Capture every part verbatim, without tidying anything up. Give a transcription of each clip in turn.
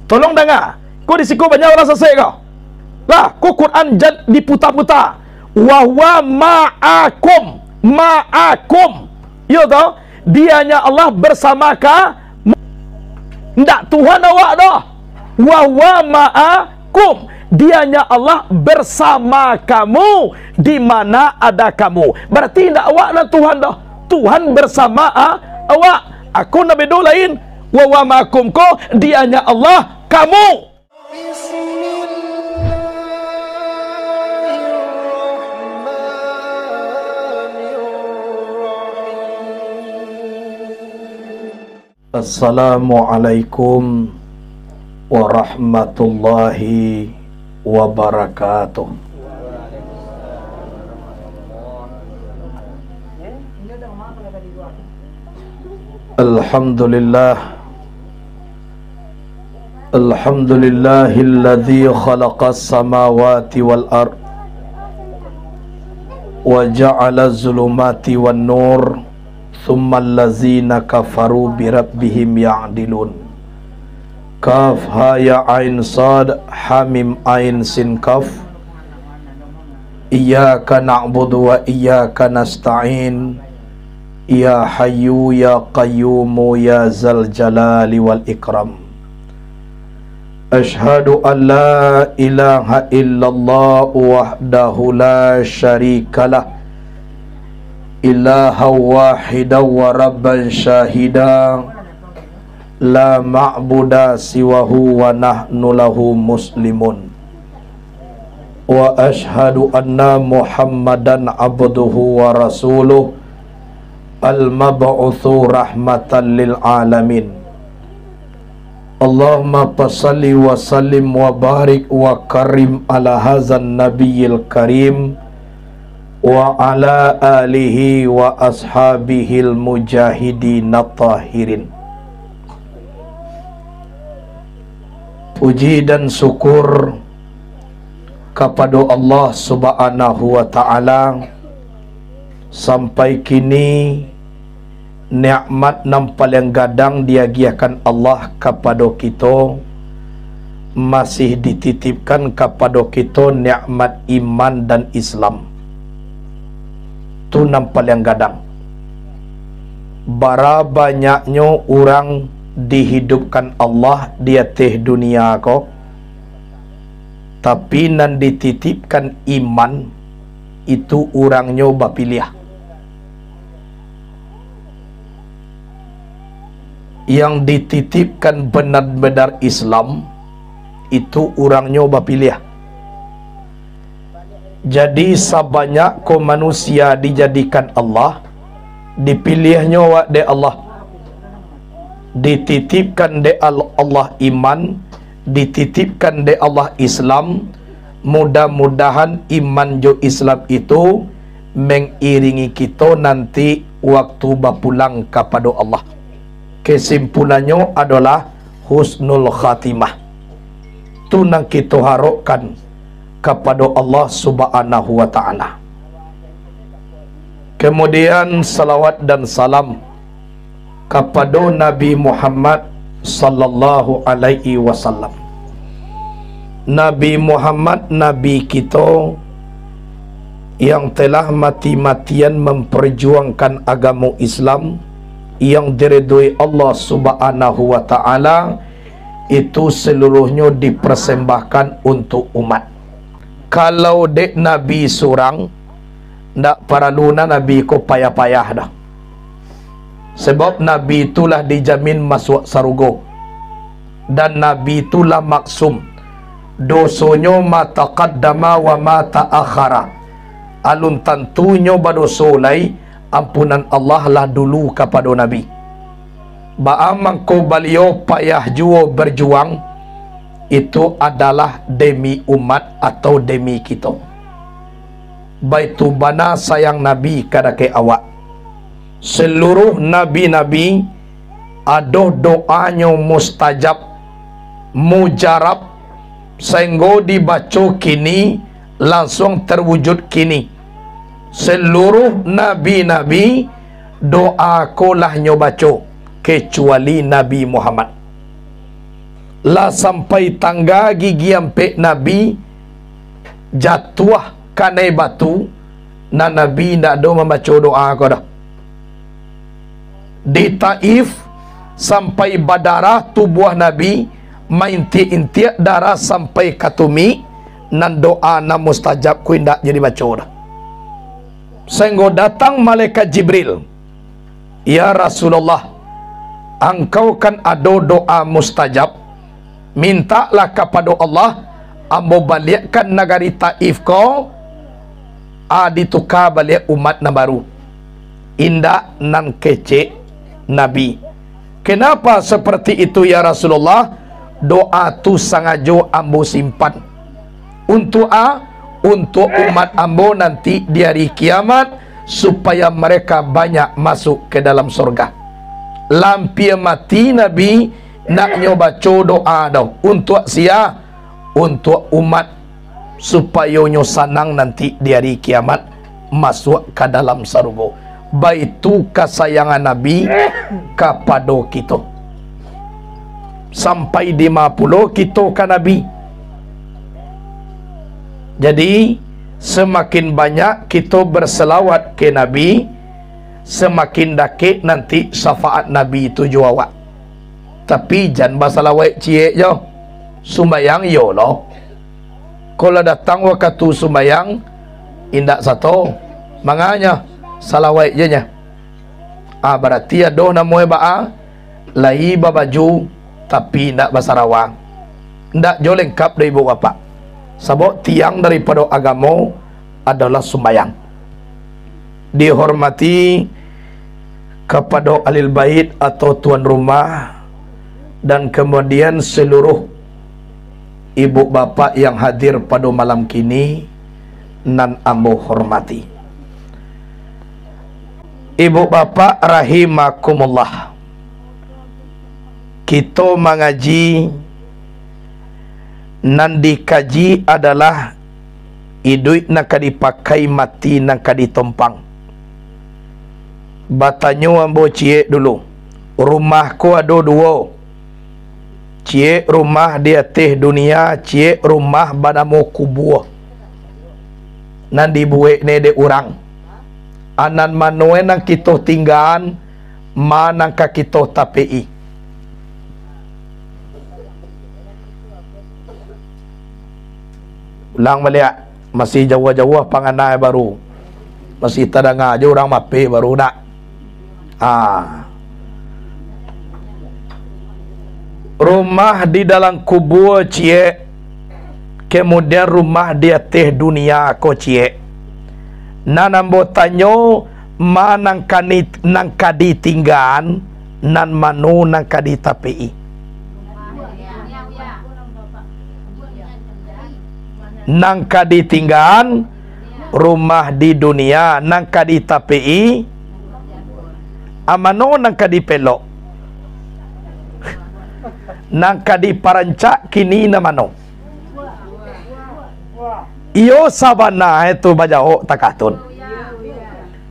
Tolong danga. Ko di siko banyak urang sasek ko. Lah, ko Quran jan diputa-puta. "Wa huwa ma'akum." Ma'akum. Iyo toh? Dianya Allah bersama kamu. Ndak Tuhan awak doh. "Wa huwa ma'akum." Dianya Allah bersama kamu di mana ada kamu. Berarti ndak awak nan Tuhan doh. Tuhan bersama a-, awak. Ako nan bedo lain. "Wa huwa ma'akum" ko dianya Allah, kamu. Bismillahirrahmanirrahim. Assalamualaikum warahmatullahi wabarakatuh. Alhamdulillah. Alhamdulillahilladzi khalaqas samawati wal ard, wa ja'ala zulumati wan nur, tsummal ladzina kafaru bi rabbihim ya'dilun. Kaf ha ya ain sad ha mim ain sin kaf. Iyyaka na'budu wa iyyaka nasta'in. Ya Hayyu ya Qayyumu ya Zal Jalali wal Ikram. Asyhadu an la ilaha illallah wahdahu la syarikalah. Ilaha wahida wa rabban syahida. La ma'buda siwahu wa nahnu lahu muslimun. Wa asyhadu anna Muhammadan abduhu wa rasuluh, al-mab'utsu rahmatan lil alamin. Allahumma fasalli wa sallim wa barik wa karim ala hazan nabiyil karim wa ala alihi wa ashabihil mujahidin tahirin. Puji dan syukur kapado Allah Subhanahu wa Ta'ala, sampai kini nikmat nan paliang gadang diagiahkan Allah kapado kito, masih dititipkan kapado kito nikmat iman dan Islam. Tu nan paliang gadang. Bara banyaknyo urang dihidupkan Allah di ateh dunia ko, tapi nan dititipkan iman, itu urangnyo bapiliah. Yang dititipkan benar-benar Islam, itu urangnyo bapiliah. Jadi, sabanyak ko manusia dijadikan Allah, dipiliahnyo awak dek Allah. Dititipkan dek Al-, Allah iman, dititipkan dek Allah Islam. Mudah-mudahan iman jo Islam itu mengiringi kito nanti waktu bapulang kapado Allah. Kesimpulannyo adolah husnul khatimah. Tu nan kito harokkan kapado Allah Subhanahu wa Ta'ala. Kemudian, salawat dan salam kapado Nabi Muhammad sallallahu alaihi wasallam. Nabi Muhammad, Nabi kito yang telah mati-matian memperjuangkan agamo Islam yang diridhoi Allah Subhanahu wa Ta'ala, itu seluruhnyo dipersembahkan untuk umat. Kalau dek Nabi surang, ndak paralu na Nabi ko payah-payah doh. Sebab Nabi tu lah dijamin masuak sarugo. Dan Nabi tu lah maksum. Dosonyo ma taqaddama wa ma ta'akhara. Alun tantunyo badoso lai, ampunan Allah lah dulu kapado Nabi. Baa mangko Baliau payah juo berjuang, itu adalah demi umat atau demi kito. Baitu bana sayang Nabi kadake awak. Seluruh nabi-nabi ado doanyo mustajab, mujarab, sainggo dibaco kini, lansuang terwujud kini. Seluruh nabi-nabi doa ko lah nyo baco, kecuali Nabi Muhammad. lah sampai tangga gigi ampek Nabi jatuah kanai batu, nan Nabi indak ado mambaco doa ko doh. Di Taif, sampai badarah tubuah Nabi, maintiak-intiak darah sampai ka tumik, nan doa nan mustajab ko indak jadi baco doh. Sainggo datang malaikat Jibril, "Ya Rasulullah, angkau kan ado doa mustajab, mintaklah kapado Allah, ambo baliakkan nagari Taif ko, a, dituka baliak umat nan baru." Indak, nan kecek Nabi. "Kenapa seperti itu, ya Rasulullah?" "Doa tu sangajo ambo simpan." "Untuak a?" "Untuak umat ambo nanti di ari kiamat, supaya mereka banyak masuk ke dalam sorga." Lampia mati Nabi, naknyo baco doa doh. Untuak sia? Untuak umat, supayo nyo sanang nanti di ari kiamat, masuak ka dalam sarugo. Baitu kasayangan Nabi kapado kito. Sampai dima pulo kito ka Nabi. Jadi, samakin banyak kito berselawat ke Nabi, samakin dakek nanti syafaat Nabi tu jo awak. Tapi jan basalawaik ciek jo. Sumbayang iyo lo. Kalau datang wakatu sumbayang, indak sato. Manganya, salawaik je nya. Ah, barati ado namoe baa, lai babaju, tapi indak basarawa. Indak jo lengkap dari ibu bapak. Sabab tiang daripado agamo, adalah sumbayang. Dihormati kapado ahli bait atau tuan rumah, dan kemudian seluruh ibu bapak yang hadir pado malam kini, nan ambo hormati. Ibu bapak rahimakumullah, kito mangaji, nan dikaji adalah iduik nan ka dipakai, mati nan ka ditompang. Batanyo ambo ciek dulu, rumah ko ado duo, ciek rumah di ateh dunia, ciek rumah banamo kubua, nan dibuek ne dek urang. A, nan mano e nan kito tinggaan, ma nan ka kito tapek-i? Ulang baliak, masih jauah-jauah pangana baru. Masih tadanga jo urang mape baru nak. Ah. Rumah di dalam kubua ciek, kemudian rumah di ateh dunia ko ciek. Nan ambo tanyo, ma nan ka ni, nan ka ditinggaan, nan mano nan ka ditapek-i? Nan ka ditinggaan, rumah di dunia, nan ka ditapek-i, a mano nan ka dipelok? Nan ka diparancak kini nan mano? Iyo, sabana e tu bajawok takatun.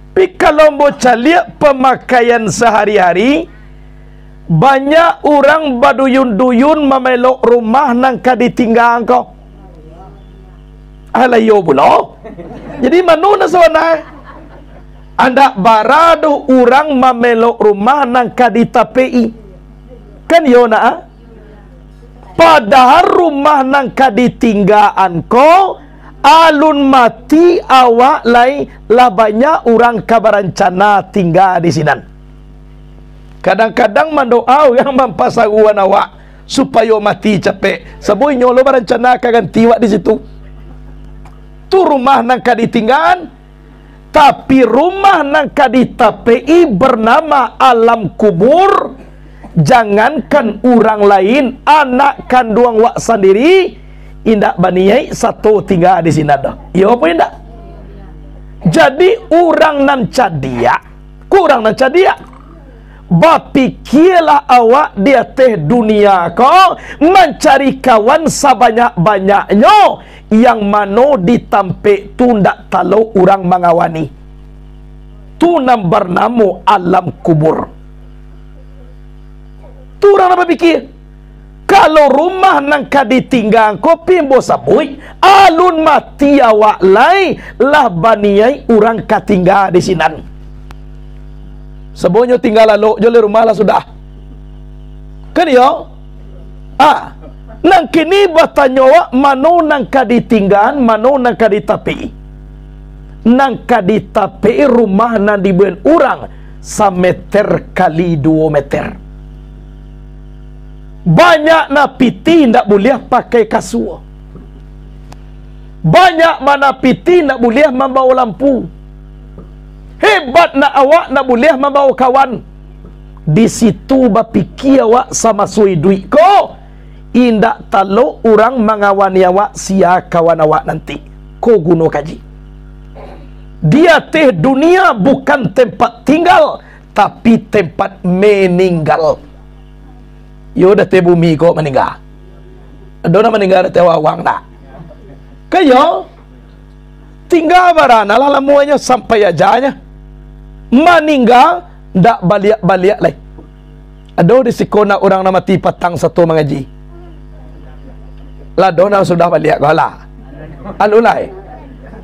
Tapi kalau ambo caliak pamakaian sahari-hari, banyak urang baduyun-duyun mamelok rumah nan ka ditinggaan ko. Alah iyo pulo. Jadi mano nan sabana e? Andak bara doh urang mamelok rumah nan ka ditapek-i. Kan iyo nak, ah? Padahal rumah nan ka ditinggaan ko, alun mati awak lai, lah banyak urang ka barancana tingga di sinan. Kadang-kadang mandoa urang mampasaruan awak supayo mati capek, sabab inyo lo barancana ka ganti awak di situ. Tu rumah nan ka ditinggaan, tapi rumah nan ka ditapek-i bernama alam kubur, jangankan urang lain, anak kanduang wak sandiri, indak baniaik sato tingga di sinan doh. Iyo apo indak? Jadi, urang nan cadiak, ko urang nan cadiak, bapikialah awak di ateh dunia ko, mancari kawan sabanyak-banyaknyo, yang mano di tampek tu ndak talok urang mangawani. Tu nan barnamo alam kubur. Tu urang nan bapikia. Kalau rumah nan ka ditinggaan ko, pimbo sabuik, alun mati awak lai, lah baniaik urang ka tingga di sinan. Sabonyo tingga lalok jo lai rumah lah sudah. Kan iyo? Ah, nan kini batanyo awak, mano nan ka ditinggaan, mano nan ka ditapei. Nan ka ditapei rumah nan dibuek urang sameter kali duo meter. Banyak nan pitih ndak buliah pakai kasua. Banyak nan pitih ndak buliah mambawa lampu. Hebat nak awak ndak buliah mambawa kawan. Di situ bapikia awak samaso iduik ko, indak talok urang mangawani awak, sia kawan awak nanti. Ko guno kaji. Di ateh dunia bukan tempat tinggal, tapi tempat meninggal. Iyo, di ateh bumi ko maningga. Ado nan maningga di ateh awang ndak? Kan iyo. Tingga bara nan lah lamonyo sampai ajanyo. Maningga ndak baliak-baliak lai. Ado di siko nak urang nan mati patang sato mangaji. Lah ado nan sudah baliak ko lah. Alun lai.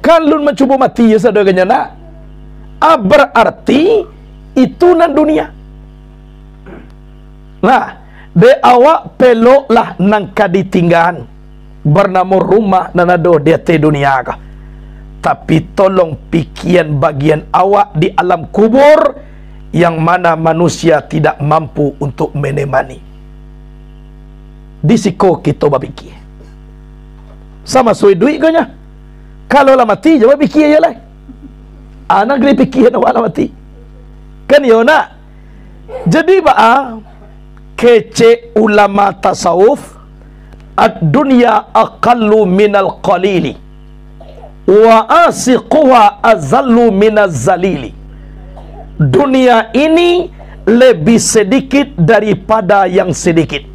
Kan alun mancubo mati yo sadonyo nak. Ah, berarti itu nan dunia. Nah, dek awak peloklah nan ka ditinggaan, banamo rumah nan ado di ateh dunia ko. Tapi tolong pikian bagian awak di alam kubur, yang mana manusia tidak mampu untuk menemani. Di siko kito bapikia. Samaso iduik ko nyo. Kalau lah mati, jo bapikia je lah. Anak dipikia awak lah mati. Kan iyo nak? Jadi baa, kecek ulama tasawuf, "Ad-dunya aqallu minal qalili, wa asiquha azallu minaz zalili." Dunia ini lebih sedikit daripada yang sedikit.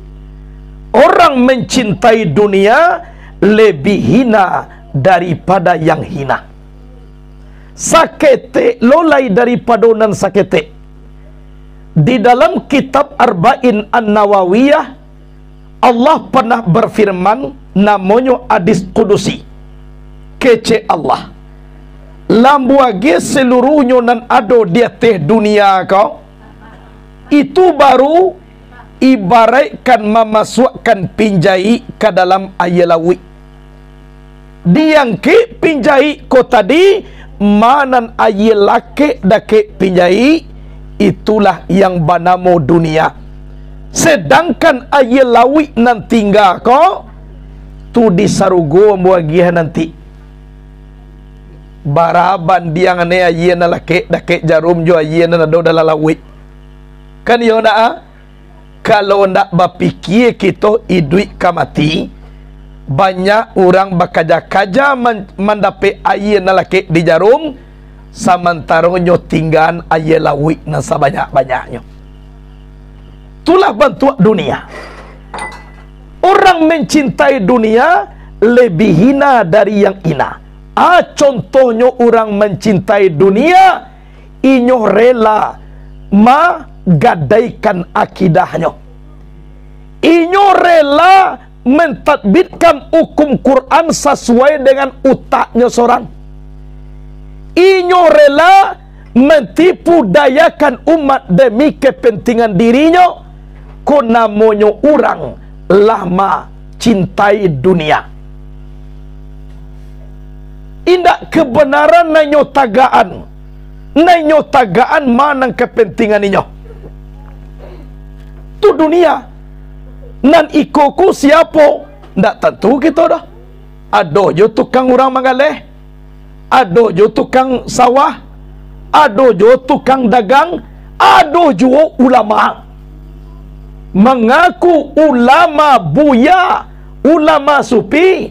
Orang mencintai dunia lebih hina daripada yang hina. Saketek lo lai daripado nan saketek. Di dalam kitab Arba'in An-Nawawiyah, Allah pernah berfirman, namonyo hadis kudusi. Kecek Allah, "Lambuagie seluruhnyo nan ado di ateh dunia ko, itu baru ibaraikkan mamasuakkan pinjaik ka dalam aia lauik. Diangkek pinjaik ko tadi, ma nan aia lakek dakek pinjaik, itulah yang banamo dunia. Sedangkan aia lauik nan tingga ko, tu di sarugo ambo agiah nanti." Bara bandiang aneh aia nan lakek dakek jarum jo aia nan ado dalam lauik. Kan iyo ndak, ah? Kalau ndak bapikia kito iduik ka mati, banyak urang bakaja-kaja man-, mandapek aia nan lakek di jarum, samantaronyo tinggaan aia lauik nan sabanyak-banyaknyo. Itulah bantuak dunia. Orang mencintai dunia lebih hina dari yang hina. Ah, contohnyo urang mencintai dunia, inyo rela magadaikan akidahnyo. Inyo rela mentadbikkan hukum Quran sasuai dengan utaknyo sorang. Inyo rela mentipu dayakan umat demi kepentingan dirinyo, ko namonyo urang lah macintai dunia. Indak kebenaran nan inyo tagaan, nan inyo tagaan ma nan kepentingan inyo. Tu dunia. Nan iko ko siapo? Ndak tantu kito doh. Ado jo tukang urang manggaleh, ado jo tukang sawah, ado jo tukang dagang, ado juo ulama. Mangaku ulama buya, ulama sufi,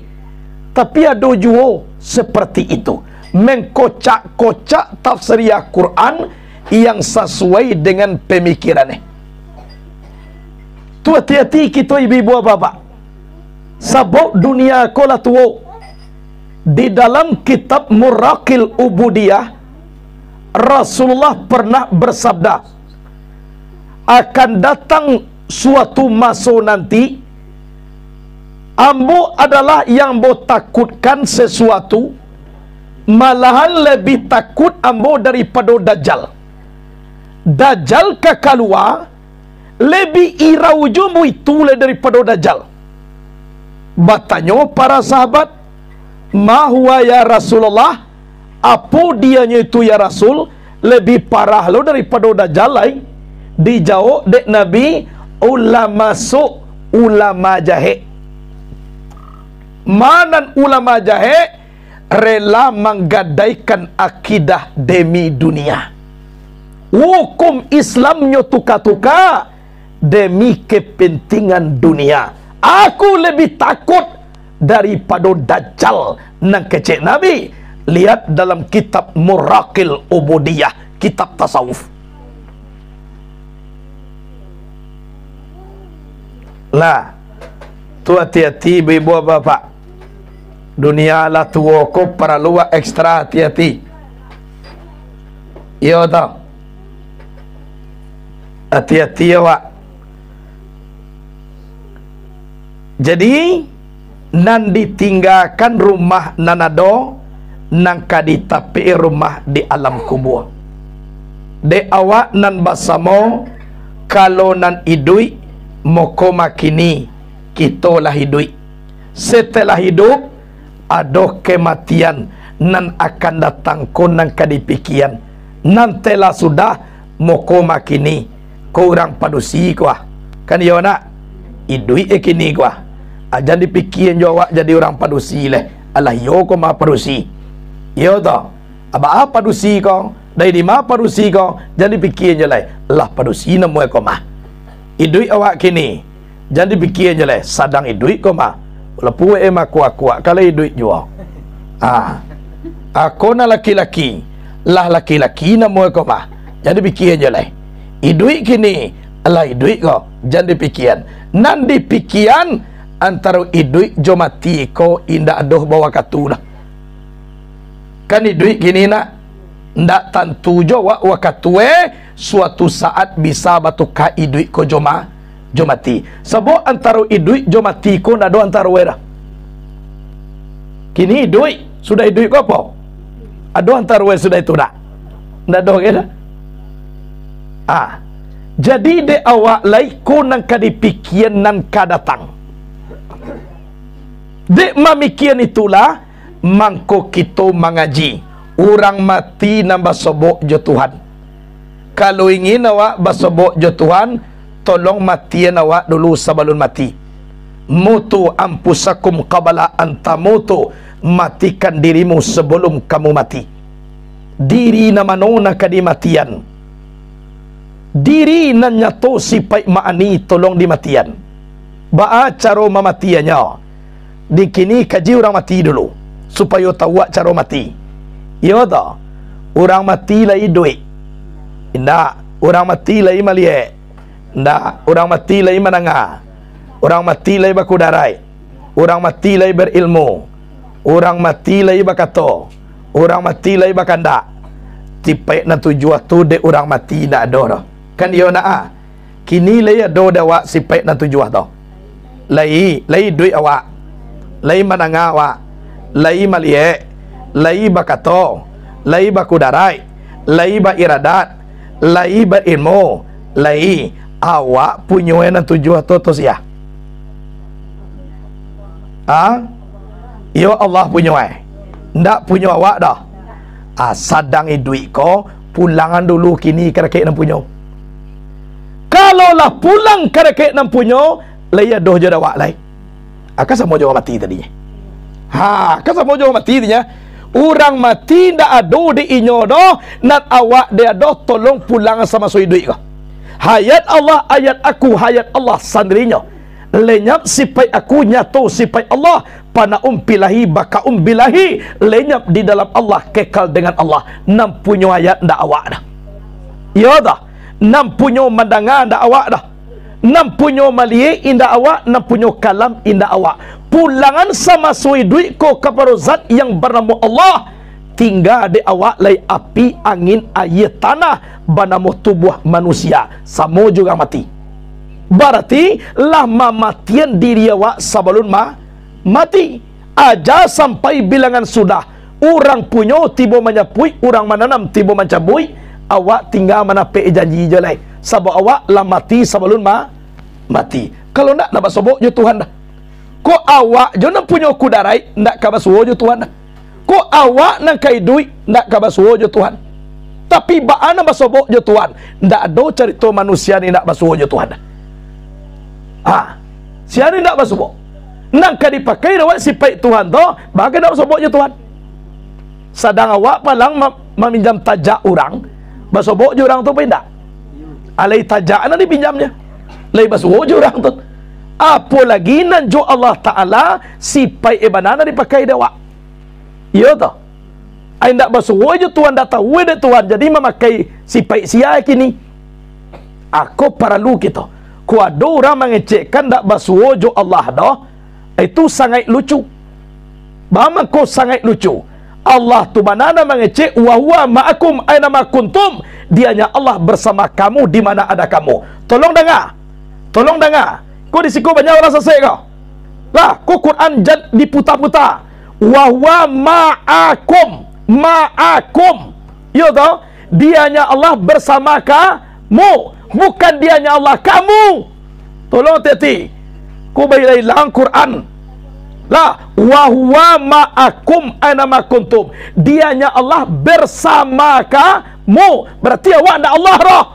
tapi ado juo seperti itu, mengkocak-kocak tafsiriah Quran yang sasuai dengan pemikirannyo. Tu hati-hati kito ibu-ibu, bapak-bapak. Sabab dunia ko lah tuo. Di dalam kitab Muraqil Ubudiyah, Rasulullah pernah bersabda, "Akan datang suatu maso nanti, Ambo adalah yang ambo takutkan sesuatu, malahan labiah takut ambo daripado Dajjal. Dajjal ka kalua, labiah irau jo ambo itu lai daripado Dajjal. Batanyo para sahabat, "Ma huwa ya Rasulullah?" Apo dianyo itu, ya Rasul, labiah parah lo daripado Dajjal lai? Dijawab dek Nabi, ulama su, ulama jahek. Ma nan ulama jahek? Rela manggadaikan akidah demi dunia. Hukum Islamnyo tuka-tuka demi kepentingan dunia. Aku labiah takut daripado Dajjal nan kecek Nabi. Lihat dalam kitab Muraqil Ubudiyah, kitab tasawuf. Lah, tu hati-hati, ibu-ibu, bapak. Dunia lah tuo ko paralu ekstra hati-hati. Iyo toh? Hati-hati awak. Jadi, nan ditinggakan rumah nan ado, nan ka ditapek rumah di alam kubua. Dek awak nan basamo, kalau nan iduik, moko makini kito lah iduik. Setelah iduik, ado kematian nan akan datang ko nan ka dipikian. Nan telah sudah, moko makini ko urang padusi ko ah. Kan iyo nak? Iduik e kini ko ah. Ah, jan dipikian jo awak jadi urang padusi leh. Alah iyo ko mah padusi. Iyo toh? Abah padusi ko, dari dima padusi ko, jan dipikian jo lai. Lah padusi namo e ko mah. Iduik awak kini, jan dipikian jo lai, sadang iduik ko mah. Walaupun e mah kuak-kuak, kalau iduik juo. Ah. Ako nan laki-laki, lah laki-laki namo e ko mah. Jan dipikian jo lai. Iduik kini, lah iduik ko, jan dipikian. Nan dipikian antaro iduik jo mati ko indak doh bawakatu lah. Kan iduik kini nak, ndak tantu jo wak wakatu e, suatu saat bisa batuka iduik ko jo ma-, jo mati. Sabab antaro iduik jo mati ko ndak ado antaro e dah. Kini iduik, sudah iduik ko apo? Ado antaro e sudah itu dak? Ndak ado ge dah. Ah, jadi dek awak lai ko nan ka dipikian nan ka datang. Dek mamikian itulah, mangko kito mangaji, urang mati nan basobok jo Tuhan. Kalau ingin awak basobok jo Tuhan, tolong matian awak dulu sabalun mati. Mutu anfusakum qabla an tamutu, matikan dirimu sabalun kamu mati. Diri nan mano nan ka dimatian? Diri nan nyato sipaik maani tolong dimatian. Baa caro mamatiannyo? Di kini kaji urang mati dulu, supayo tahu wak caro mati. Iyo toh? Urang mati lai iduik? Indak. Urang mati lai maliek? Indak. Urang mati lai mandanga? Urang mati lai bakudaraik? Urang mati lai berilmu? Urang mati lai bakato? Urang mati lai bakandak? Sipaik nan tujuah tu dek urang mati indak ado doh. Kan iyo nak ah? Kini lai ado dek awak sipaik nan tujuah tu? Lai, lai iduik awak, lai mandanga awak, lai maliek, lai bakato, lai bakudaraik, lai bairadat, lai bailmu, lai. Awak punyo e nan tujuah tu, tu sia? Ha? Iyo Allah punyo e. Ndak punyo awak doh. Ah, sadang iduik ko, pulangan dulu kini ka dakek nan punyo. Kalau lah pulang ka dakek nan punyo, lai ado jo dek awak lai. Ah, kan samo jo urang mati tadinyo. Ha, kan samo jo urang mati tadinyo. Urang mati ndak ado dek inyo doh, nan awak dek ado tolong pulang samaso iduik ko. Hayat Allah, hayat aku, hayat Allah sandirinyo. Lenyap sipaik aku, nyato sipaik Allah. Panaum bilahi, bakaum bilahi, lenyap di dalam Allah, kekal dengan Allah. Nan punyo hayat ndak awak doh. Iyo toh? Nan punyo mandanga ndak awak doh. Nan punyo maliek indak awak, nan punyo kalam indak awak. Pulangan samaso iduik ko kapado Zat yang banamo Allah. Tingga dek awak lai api, angin, aia, tanah, banamo tubuah manusia. Samo jo urang mati. Barati lah mamatian diri awak sabalun ma-, mati. Aja sampai bilangan sudah. Urang punyo tibo manyapuik, urang mananam tibo mancabuik, awak tingga manapek janji jo lai. Sabab awak lah mati sabalun ma-, mati. Kalau ndak, ndak basobok jo Tuhan dah. Kok awak jo nan punyo kudaraik, ndak ka basuo jo Tuhan dah. Kok awak nan ka iduik, ndak ka basuo jo Tuhan. Tapi baa nan basobok jo Tuhan? Ndak ado carito manusia ni ndak basuo jo Tuhan dah. Ha, sia ni ndak basuo. Nan ka dipakai dek awak sipaik Tuhan tu, baa ka ndak basobok jo Tuhan. Sadang awak palang ma-, maminjam tajak urang, basobok jo urang tu apo indak? Alai tajak nan dipinjamnyo, lai basuo jo urang tu. Apo lagi nan jo Allah Ta'ala, sipaik e bana nan dipakai dek awak. Iyo toh? Ai indak basuo jo Tuhan, ndak tahu dek Tuhan, jadi mamakai sipaik sia kini. Ako paralu kito. Kok ado urang mangecekkan ndak basuo jo Allah doh, itu sangaik lucu. Baa mangko sangaik lucu? Allah tu bana nan mangecek, "Wa huwa ma'akum aina ma kuntum." Dianya Allah bersama kamu di mana ada kamu. Tolong danga. Tolong danga. Ko di siko banyak urang sasek ko. Lah, ko Quran jan diputa-puta. "Wa huwa ma'akum." Ma'akum. Iyo toh? Dianya Allah bersama kamu. Bukan dianya Allah kamu. Tolong hati-hati. Ko bailah-ilah Quran. Lah, "Wa huwa ma'akum aina ma kuntum." Dianya Allah bersama kamu. Berarti awak ndak Allah doh.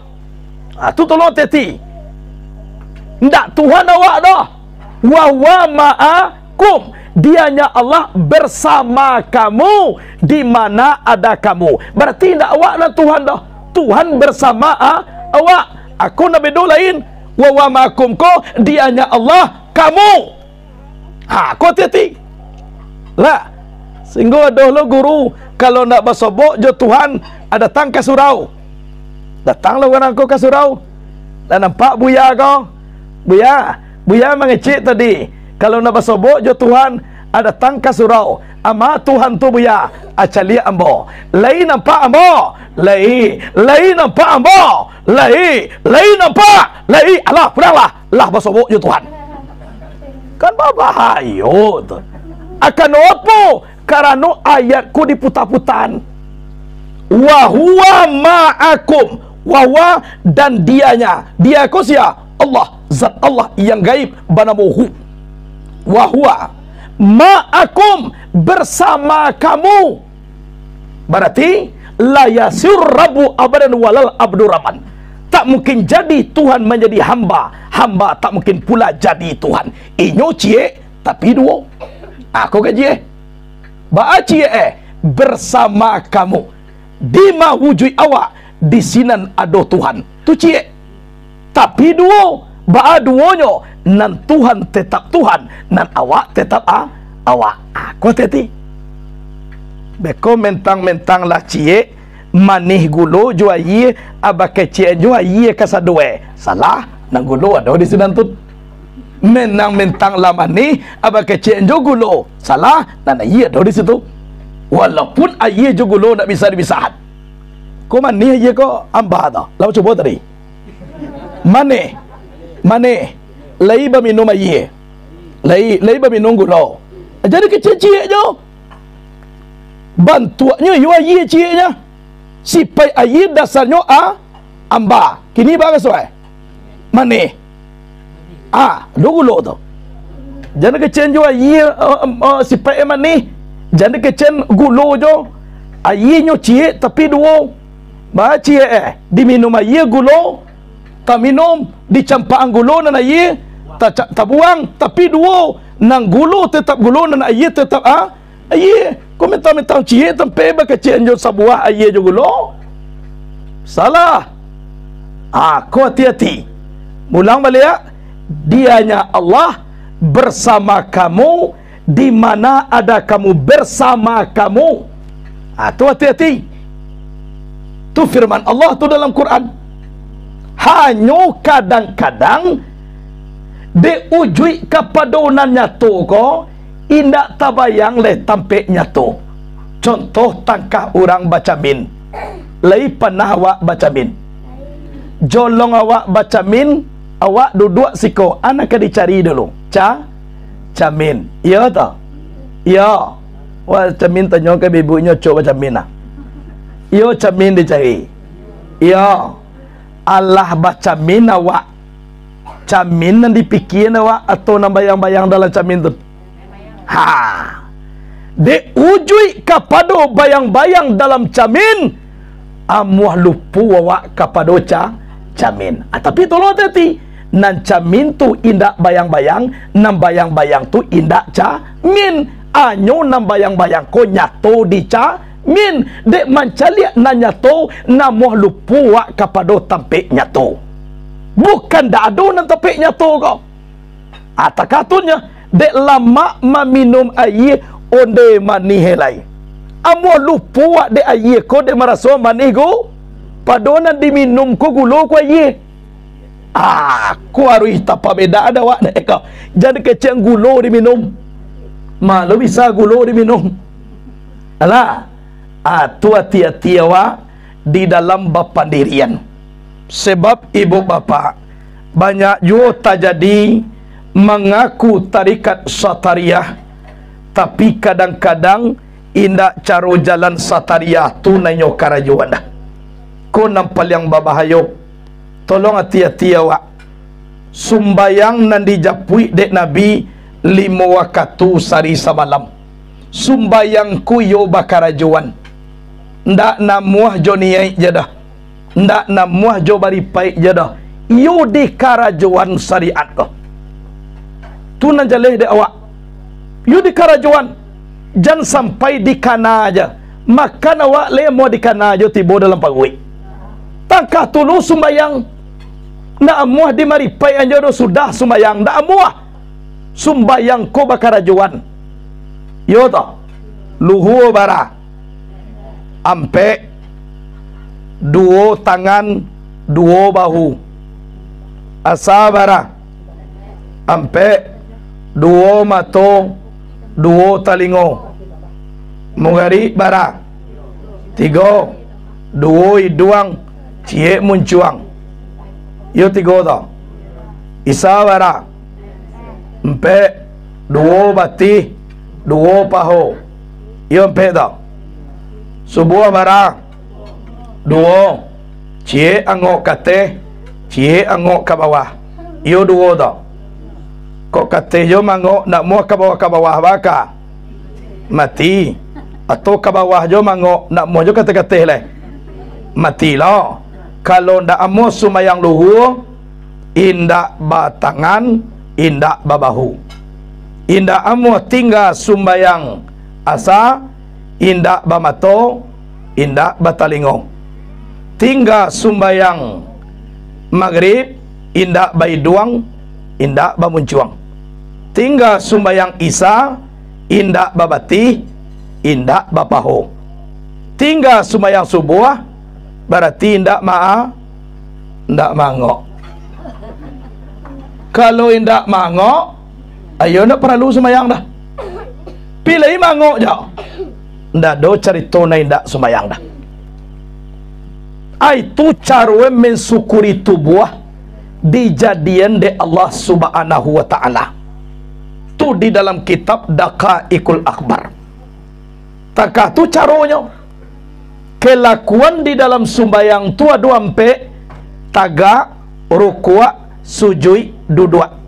Ha, tu tolong hati-hati. Ndak Tuhan awak doh. "Wa huwa ma'akum." Dianya Allah bersama kamu di mana ada kamu. Berarti indak awak nan Tuhan doh. Tuhan bersama a-, awak. Ako nan bedo lain. "Wa huwa ma'akum" ko dianya Allah kamu. Ha, ko hati-hati. Lah. Singgo ado lo guru, kalau ndak basobok jo Tuhan, a datang ka surau. Datang lo urang ko ka surau. Lah nampak buya ko? Buya, buya mangecek tadi, kalau ndak basobok jo Tuhan, a datang ka surau. "Ama Tuhan tu, Buya?" "A caliak ambo." "Lai nampak ambo?" "Lai." "Lai nampak ambo?" "Lai." "Lai nampak?" "Lai." "Alah, pulanglah. Lah basobok jo Tuhan." Kan babahayo tu. Akan apo? Karano ayat ko diputa-putaan. "Wa huwa ma'akum." "Wa huwa" dan dianya. Dia ko sia? Allah. Zat Allah yang gaib banamo Hu. "Wa huwa ma'akum", bersama kamu. Berarti, "La yasir rabbu abadan walal abdu rabban." Tak mungkin jadi Tuhan manjadi hamba, hamba tak mungkin pula jadi Tuhan. Inyo ciek, tapi duo. Ako gaji eh. Baa ciek eh? Bersama kamu. Di ma wujuik awak, di sinan ado Tuhan. Tu ciek. Tapi duo, baa duonyo, nan Tuhan tetap Tuhan, nan awak tetap a-, awak. Ako hati-hati. Beko mentang-mentang lah ciek, manih gulo jo ayie, a bakecek jo ayie kasado eh. Salah, nan gulo ado di sinan tu. Mentang-mentang lah manih, a bakecek jo gulo. Salah, nan ayie ado di situ. Walaupun ayie jo gulo ndak bisa dipisahan. Ko manih ayie ko amba tu. Lah cubo tadi. Manih. Manih. Lai baminum ayie. Lai, lai baminum gulo. Jadi kecek ciek jo. Bantuaknyo iyo ayie cieknyo. Sipaik ayie dasarnyo a-, amba. Kini baa raso eh? Manih. Ah, ado gulo tu. Jan kecek jo ayie, eh, em, eh, sipaik e manih. Jan kecek gulo jo. Ayienyo ciek tapi duo. Baa ciek eh? Diminum ayie gulo. Taminum, dicampakan gulo nan ayie, taca-, tabuang, tapi duo. Nan gulo tetap gulo, nan ayie tetap a-, ayie. Ko mentang-mentang ciek, tampek bakecek jo sabuah ayie jo gulo. Salah. Ah, ko hati-hati. Mulang baliak, dianya Allah bersama kamu, di mana ada kamu, bersama kamu. Ah, tu hati-hati. Tu firman Allah tu dalam Quran. Hanyo kadang-kadang, dek ujuik kapado nan nyato ko, indak tabayang lai tampek nyato. Contoh, tangkah urang bacamin. Lai panah awak bacamin? Jolong awak bacamin, awak duduak siko, a nan ka dicari dulu? Ca-, Camin. Iyo toh? Iyo. Wah, camin tanyo ka ibuknyo, cok bacamin lah. Iyo, camin dicari. Iyo. Alah bacamin awak. Camin nan dipikian awak atau nan bayang-bayang dalam camin tu? Ha. Dek ujuik kapado bayang-bayang dalam camin, amuah lupo awak kapado ca-, camin. Ah, tapi tolong hati-hati, nan camin tu indak bayang-bayang, nan bayang-bayang tu indak camin. Anyo nan bayang-bayang ko nyato dicamin, dek mancaliak nan nyato, namuah lupo awak kapado tampek nyato. Bukan ndak ado nan tampek nyato ko. Ah, takatunnyo, dek lamak maminum aia onde manih lai. Amuah lupo awak dek aia ko, dek maraso manih gu-, pado nan diminum ko gulo ko aia. Ah, ko aruih tapabeda ado awak dek ko. Jan kecek gulo diminum. Malo bisa gulo diminum. Alah. Ah, tu ati-ati awak di dalam bapandirian. Sebab ibu bapak, banyak juo tajadi mangaku tarikat Satariah, tapi kadang-kadang indak caro jalan Satariah tu nan inyo karajoan doh. Ko nan paliang babahayo. Tolong ati-ati awak. Sumbayang nan dijapuik dek Nabi limo wakatu sari samalam. Sumbayang ko iyo bakarajoan. Ndak namuah jo niaik je doh. Ndak namuah jo baripaik je doh. Iyo dikarajoan syariat ko. Tu nan jaleh dek awak. Iyo dikarajoan. Jan sampai dikana aja. Makan awak le amuah dikana aja tibo dalam paruik. Tangkah tulu sumbayang. Ndak amuah dimaripai anjo do sudah sumbayang. Ndak amuah. Sumbayang ko bakarajoan. Yo toh. Luhua bara. Ampek. Duo tangan, duo bahu. Asa bara. Ampek, duo mato, duo talingo. Mugarik bara. Tigo, duo iduang, ciek muncuang. Iyo tigo tu. Isa bara. Ampek, duo batih, duo paho. Iyo ampek tu. Subuah bara. Duo. Ciek angok ka ateh, ciek angok ka bawah. Iyo duo tu. Kok ka ateh jo mangok, ndak muah ka bawah, ka bawah baka. Mati. Atau ka bawah jo mangok, ndak muah jo ka ateh-ka ateh lai. Mati lo. Kalau ndak amuah sumbayang luhua, indak batangan, indak babahu. Indak amuah tingga sumbayang asa, indak bamato, indak batalingo. Tingga sumbayang magrib, indak baiduang, indak bamuncuang. Tingga sumbayang isa, indak babatih, indak bapaho. Tingga sumbayang subuah, barati indak maa-, indak mangok. Kalau indak mangok, ayo ndak paralu sumbayang dah. Pilih mangok jo. Ndak ado carito nan indak sumbayang dah. Ai tu caro mensyukuri tubuah dijadian dek Allah Subhanahu wa Ta'ala. Tu di dalam kitab Daqaiqul Akhbar. Takah tu caronyo. Kelakuan di dalam sumbayang tu ado ampek, tagak, rukuak, sujuik, duduak.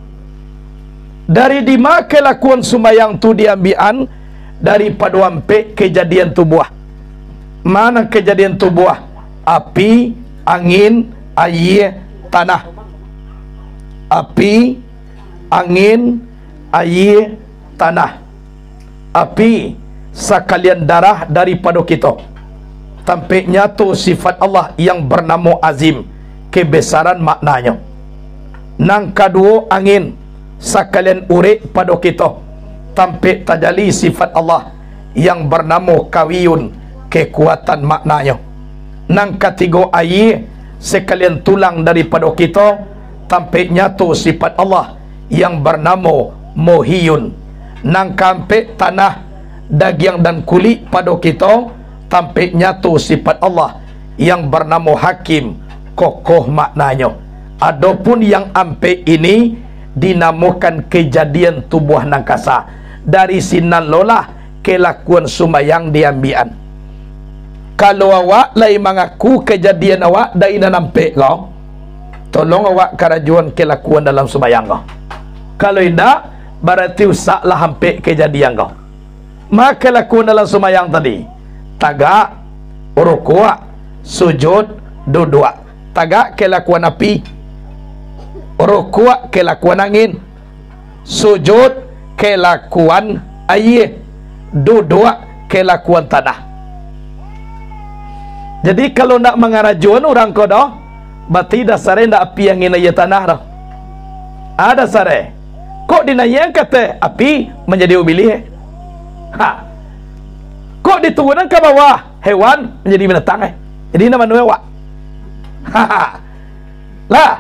Dari dima kelakuan sumbayang tu diambiakan? Daripado ampek kejadian tubuah. Mana kejadian tubuah? Api, angin, aia, tanah. Api, angin, aia, tanah. Api, sakalian darah daripado kito. Tampek nyato sifat Allah yang bernamo Azim, kebesaran maknanyo. Nan kaduo, angin, sakalian urek pado kito. Tampek tajali sifat Allah yang bernamo Kawiyun, kekuatan maknanyo. Nan katigo, aia, sakalian tulang daripado kito. Tampek nyato sifat Allah yang bernamo Muhiyun. Nan kaampek, tanah, dagiang dan kulik pado kito, tampek nyato sifat Allah yang bernamo Hakim, kokoh maknanyo. Adopun yang ampek ini dinamokan kejadian tubuah nan kasa. Dari sinan lolah kelakuan sumbayang diambiakan. Kalau awak lai mangaku kejadian awak dari nan ampek ko, tolong awak karajoan kelakuan dalam sumbayang ko. Kalau indak, barati usaklah ampek kejadian ko. Maka lakuan dalam sumbayang tadi, tagak, rukuak, sujud, duduak. Tagak kelakuan api, rukuak kelakuan angin, sujud kelakuan aia, duduak kelakuan tanah. Jadi, kalau ndak mangarajoan urang ko doh, barati dasarnyo ndak api, angin, aia, tanah doh. Ada dasarnyo. Kok dinaiakan ka ateh, api manjadi ubilih? Ha. Kok diturunan ka bawah, hewan manjadi binatang, eh? Jadi, nan mano awak? Ha. Lah,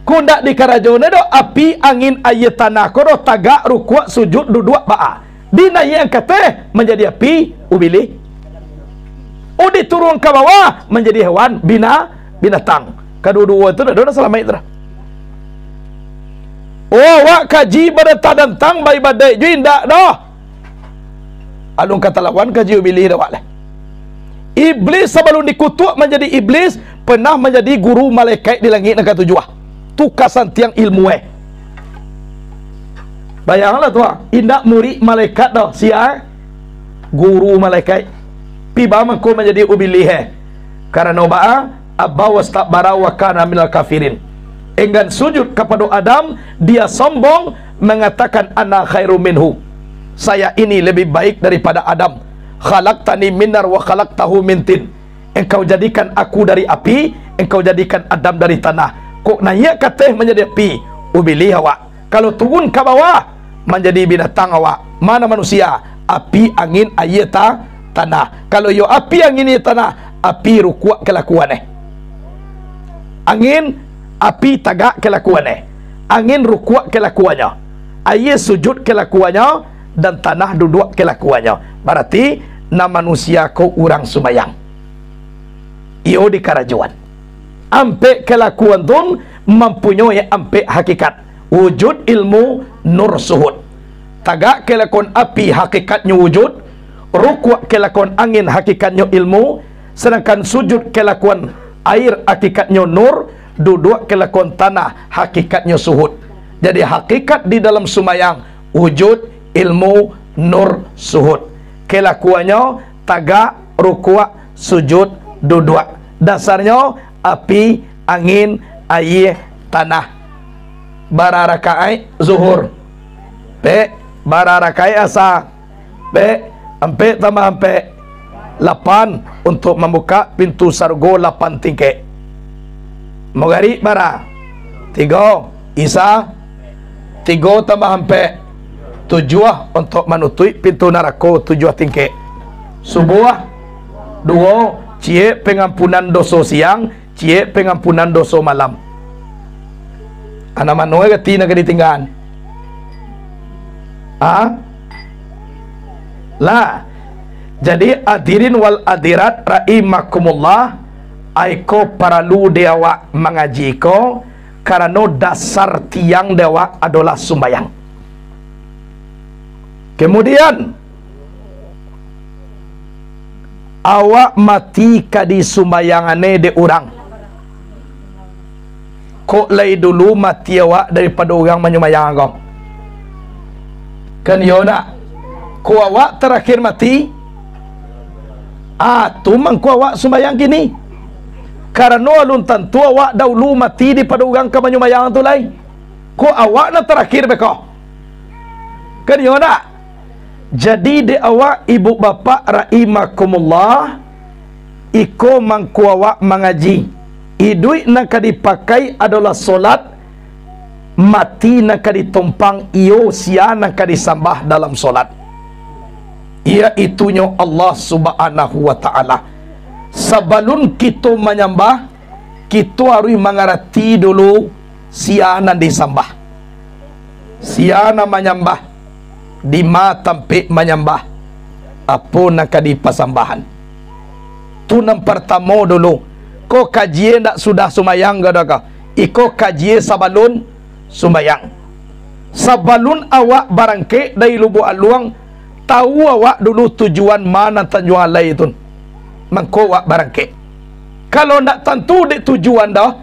kok ndak dikarajoan doh, api, angin, aia, tanah ko doh, tagak, rukuak, sujud, duduak, baa? Dinaiakan ka ateh, manjadi api, ubilih. Oh, diturunkan ka bawah, manjadi hewan, bina-, binatang. Kaduo-duo tu ndak ado nan salamaik tu doh. Oh, awak kaji badantang-dantang, baibadaik juo indak doh. Alun ka talawan kaji ubilih dek awak lai. Iblis sabalun dikutuak manjadi iblis, pernah manjadi guru malaikat di langik nan katujuah. Tu ka santiang ilmu, eh. Bayangkanlah tu, ah. Indak murid malaikat doh, sia, eh? Guru malaikat. Pi baa mangko manjadi ubilih, eh? Karano baa? Aba wastakbara wa kana minal kafirin. Enggan sujud kapado Adam, dia sombong, mangatakan, "Ana khairum minhu." Saya ini lebih baik daripada Adam. "Khalaqtani min nar wa khalaqtahu min tin." Engkau jadikan aku dari api, engkau jadikan Adam dari tanah. Kok naiak ka ateh manjadi api? Ubilih awak. Kalau turun ka bawah, manjadi binatang awak. Mano manusia? Api, angin, aia, ta-, tanah. Kalau iyo api, angin, aia, tanah, api rukuak kalakuan, eh. Angin, api tagak kalakuan, eh. Angin rukuak kalakuannyo. Aia sujud kalakuannyo, dan tanah duduak kalakuannyo. Barati, nan manusia ko urang sumbayang. Iyo dikarajoan. Ampek kalakuan tu mampunyoi ampek hakikat. Wujud, ilmu, nur, suhud. Tagak kalakuan api hakikatnyo wujud, rukuak kalakuan angin hakikatnyo ilmu, sadangkan sujud kalakuan air hakikatnyo nur, duduak kalakuan tanah hakikatnyo suhud. Jadi hakikat di dalam sumbayang, wujud, ilmu, nur, suhud. Kalakuannyo tagak, rukuak, sujud, duduak. Dasarnyo api, angin, aia, tanah. Bara rakaat zuhur? Pek. Bara rakaat asa? Pek. Ampek tambah ampek, lapan. Untuak mambukak pintu sarugo lapan tingkek. Magarib bara? Tigo. Isa? Tigo tambah ampek, tujuah, untuak manutuik pintu narako tujuah tingkek. Subuah? Duo. Ciek pangampunan doso siang, ciek pangampunan doso malam. Nan mano rati nan ka ditinggaan? Ha? Lah. Jadi, hadirin wal hadirat rahimakumullah, ai ko paralu di awak mangaji ko, karano dasar tiang di awak adolah sumbayang. Kemudian, awak mati ka disumbayangan dek urang. Kok lai dulu mati awak daripado urang manyumbayang ko? Kan iyo ndak? Kok awak tarakhir mati? Ah, tu mangko awak sumbayang kini. Karano alun tantu awak daulu mati daripado urang ka manyumbayang tu lai. Kok awak nan tarakhir beko? Kan iyo ndak? Jadi, dek awak ibu bapak rahimakumullah, iko mangko awak mangaji. Iduik nan ka dipakai adolah solat, mati nan ka ditompang iyo sia nan ka disambah dalam solat, yaitunyo Allah Subhanahu wa Ta'ala. Sabalun kito manyambah, kito aruih mangarati dulu sia nan disambah. Sia nan manyambah, dima tampek manyambah, apo nan ka dipasambahan. Tu nan partamo dulu. Ko kajie ndak sudah sumbayang ko doh ko. Iko kajie sabalun sumbayang. Sabalun awak barangkek dari Lubuak Aluang, tahu awak dulu tujuan ma nan Tanjuang Alai tu. Mangko awak barangkek. Kalau ndak tantu dek tujuan doh,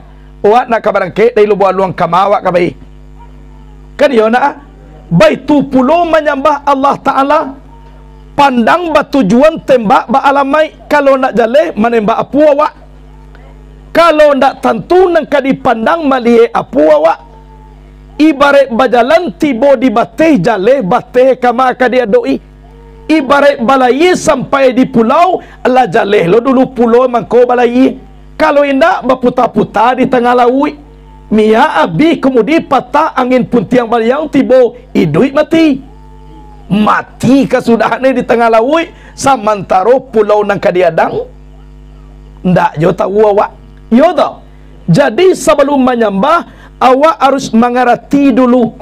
awak nak ka barangkek dari Lubuak Aluang, kama awak ka pai? Kan iyo nak? Baitu pulo manyambah Allah Ta'ala, pandang batujuan, tembak baalamaik. Kalau ndak jaleh, manembak apu awak. Kalau ndak tantu nan ka dipandang, maliek apu awak. Ibaraik bajalan, tibo di bateh, jaleh bateh kama ka diadok-i. Ibaraik balayia sampai di pulau, lah jaleh lo dulu pulo mangko balayia. Kalau indak, baputa-puta di tangah lauik. Miak abih, kamudi patah, angin puntiang baliang, tibo iduik mati. Mati kasudahannyo di tangah lauik, samantaro pulau nan ka diadang, ndak jo tahu awak. Iyo toh? Jadi, sabalun manyambah, awak harus mangarati dulu.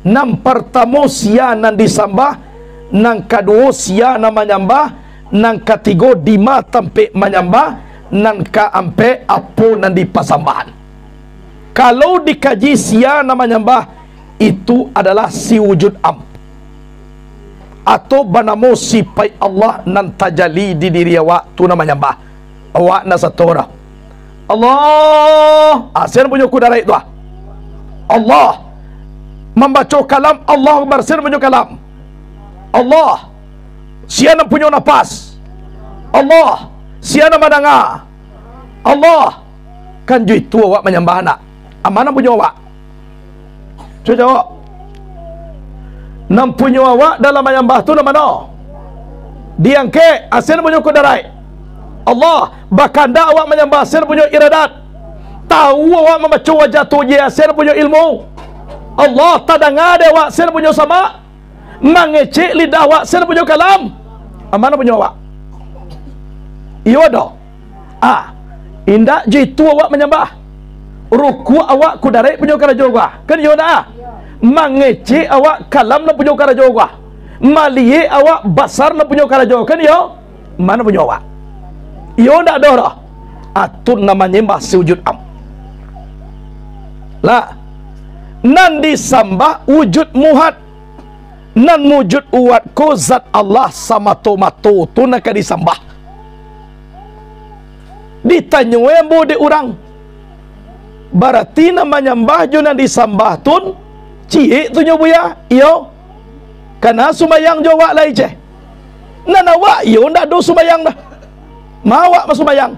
Nan partamo, sia nan disambah, nan kaduo, sia nan manyambah, nan katigo, dima tampek manyambah, nan kaampek, apo nan dipasambahan. Kalau dikaji sia nan manyambah, itu adalah si wujud am, atau banamo sipaik Allah nan tajali di diri awak tu nan manyambah. Awak nan sato dah. Allah, ah, sia nan punyo kudaraik tu ah. Allah. Mambaco kalam, Allah Akbar, sia nan punyo kalam. Allah. Sia nan punyo napas. Allah. Sia nan mandanga. Allah. Kan jo itu awak manyambah nak. Aman nan punyo awak? Cubo jawab. Nan punyo awak dalam manyambah tu nan mano? Diangkek, sia nan punyo kudaraik. Allah, bakandak awak manyambah, sia nan punyo iradat. Tahu awak mambaco wajah tu je, sia nan punyo ilmu. Allah, tadanga dek awak, sia nan punyo samak. Mangecek lidah awak, sia nan punyo kalam. Aman nan punyo awak? Iyo doh. Ah, indak jo itu awak manyambah. Rukuak awak kudaraik punyo karajo ko ah. Kan iyo ndak ah? Mangecek awak kalam nan punyo karajo ko ah. Maliek awak basar nan punyo karajo. Kan iyo? Mano punyo awak? Iyo ndak doh doh. Atun nan manyambah si wujud am. Lah, nan disambah wujud muhat. Nan wujud muhat ko zat Allah samato-mato tu nan ka disambah. Ditanyo ambo dek urang, barati nan manyambah jo nan disambah tun ciek tu nyo Buya? Iyo. Kana sumbayang jo awak lai ceh? Nan awak iyo ndak ado sumbayang dah. Ma awak basumbayang?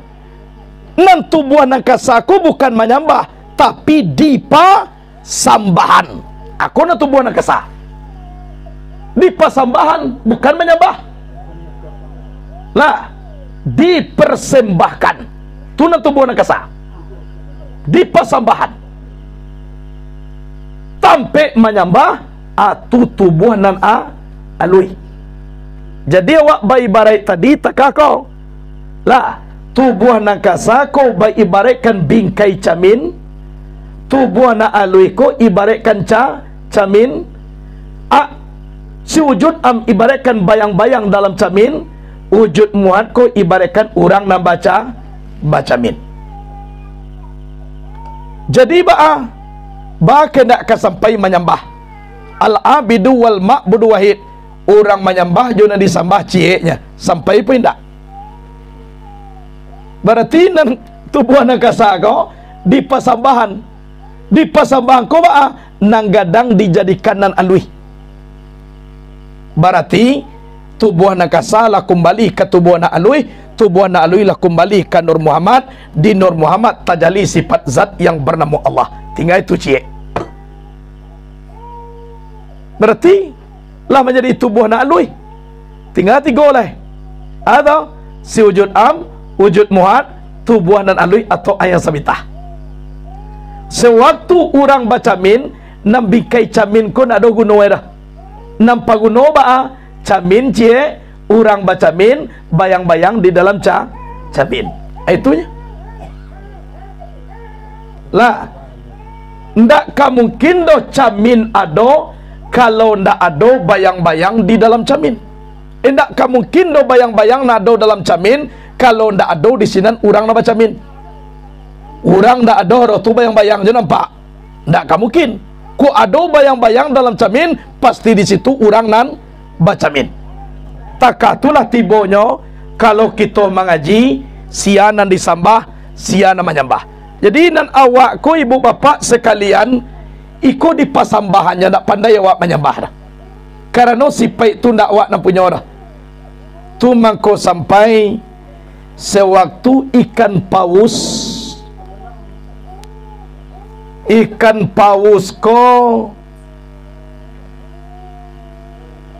Nan tubuah nan kasa ko bukan manyambah, tapi dipa sambahan. Ako nan tubuah nan kasa. Dipasambahan, bukan manyambah. Lah, dipersembahkan. Tu nan tubuah nan kasa. Dipasambahan. Tampek manyambah, ah, tu tubuah nan a-, aluih. Jadi awak baibaraik tadi takah ko. Lah, tubuah nan kasa ko baibaraikkan bingkai camin, tubuah nan aluih ko ibaraikkan ca-, camin, a, si wujud am ibaraikkan bayang-bayang dalam camin, wujud muhat ko ibaraikkan urang nan baca-, bacamin. Jadi baa, baa kendak ka sampai manyambah. Al-abidu wal ma'budu wahid. Urang manyambah jo nan disambah cieknyo, sampai pun indak? Barati nan tubuah nan kasa ko dipasambahan. Dipasambahan ko baa? Nan gadang dijadikan nan aluih. Barati tubuah nan kasa lah kumbali ka tubuah nan aluih, tubuah nan aluih lah kumbali ka Nur Muhammad, di Nur Muhammad tajali sifat zat yang bernamo Allah. Tingga itu ciek. Barati lah manjadi tubuah nan aluih. Tingga tigo lai. Atau si wujud am, wujud muhat, tubuah nan aluih atau ayang sabitah. Sewaktu urang bacamin, nan bingkai camin ko ndak ado guno dah. Nan paguno baa? Camin ciek, urang bacamin, bayang-bayang di dalam ca-, camin. Itunyo. Lah, ndak ka mungkin doh camin ado, kalau ndak ado bayang-bayang di dalam camin. Indak ka mungkin doh bayang-bayang nan ado dalam camin, kalau ndak ado di sinan urang nan bacamin. Urang ndak ado doh tu bayang-bayang jo nampak. Ndak ka mungkin. Kok ado bayang-bayang dalam camin, pasti di situ urang nan bacamin. Takah tu lah tibonyo, kalau kito mangaji, sia nan disambah, sia nan manyambah. Jadi, nan awak ko, ibu bapak sakalian, iko dipasambahannyo, ndak pandai awak manyambah doh. Karano sipaik tu ndak awak nan punyo doh. Tu mangko sampai sewaktu ikan paus, ikan paus ko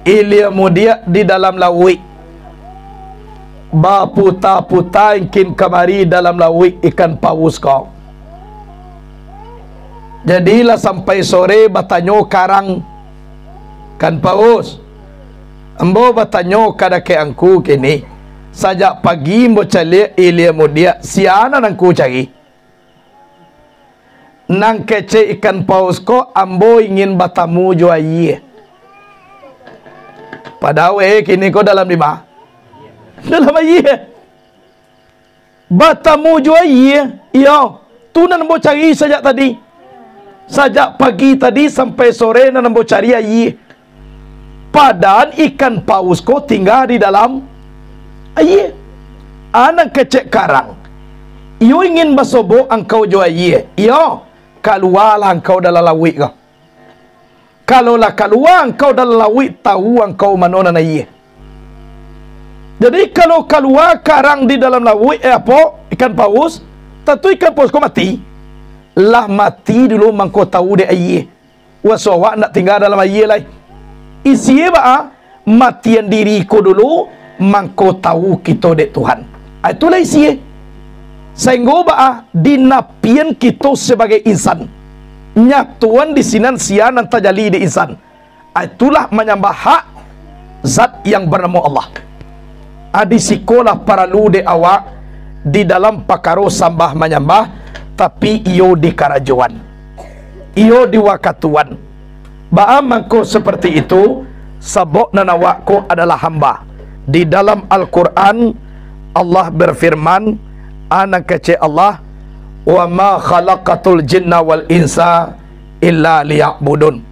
ilia mudiak di dalam lauik, baputa-puta ingkin kamari dalam lauik ikan paus ko. Jadi lah sampai sore batanyo karang, "Ikan paus, ambo batanyo ka dakek angku kini, sajak pagi ambo caliak ilia mudiak, sia nan angku cari?" "Nan kecek ikan paus ko, ambo ingin batamu jo ayie." Padahal weh kini ko dalam dima? Dalam ayie. Batamu jo ayie, iyo, tu nan ambo cari sajak tadi. Sajak pagi tadi sampai sore nan ambo cari ayie. Padahal ikan paus ko tingga di dalam ayie. A nan kecek karang, iyo ingin basobok angkau jo ayie, iyo, kalualah angkau dalam lauik ko. Kalau lah kalua angkau dalam lauik, tahu angkau mano nan ayie. Jadi, kalau kalua karang di dalam lauik, eh, apo, ikan paus, tantu ikan paus ko mati. Lah mati dulu, mangko tahu dek ayie. Waso awak ndak tingga dalam ayie lai. Isie baa, matian diri ko dulu, mangko tahu kito dek Tuhan. Ah, itulah isie. Sainggo baa, dinapian kito sabagai insan. Nyatoan di sinan sia nan tajali dek insan. Ah, itulah manyambah hak Zat yang banamo Allah. Ah, di sikolah paralu dek awak di dalam pakaro sambah manyambah, tapi iyo di karajoan, iyo di wakatuan. Baa mangko saparti itu? Sabab nan awak ko adalah hamba. Di dalam Al-Quran, Allah bafirman, a nan kecek Allah, "Wa ma khalaqtul jinna wal insa illa liya'budun."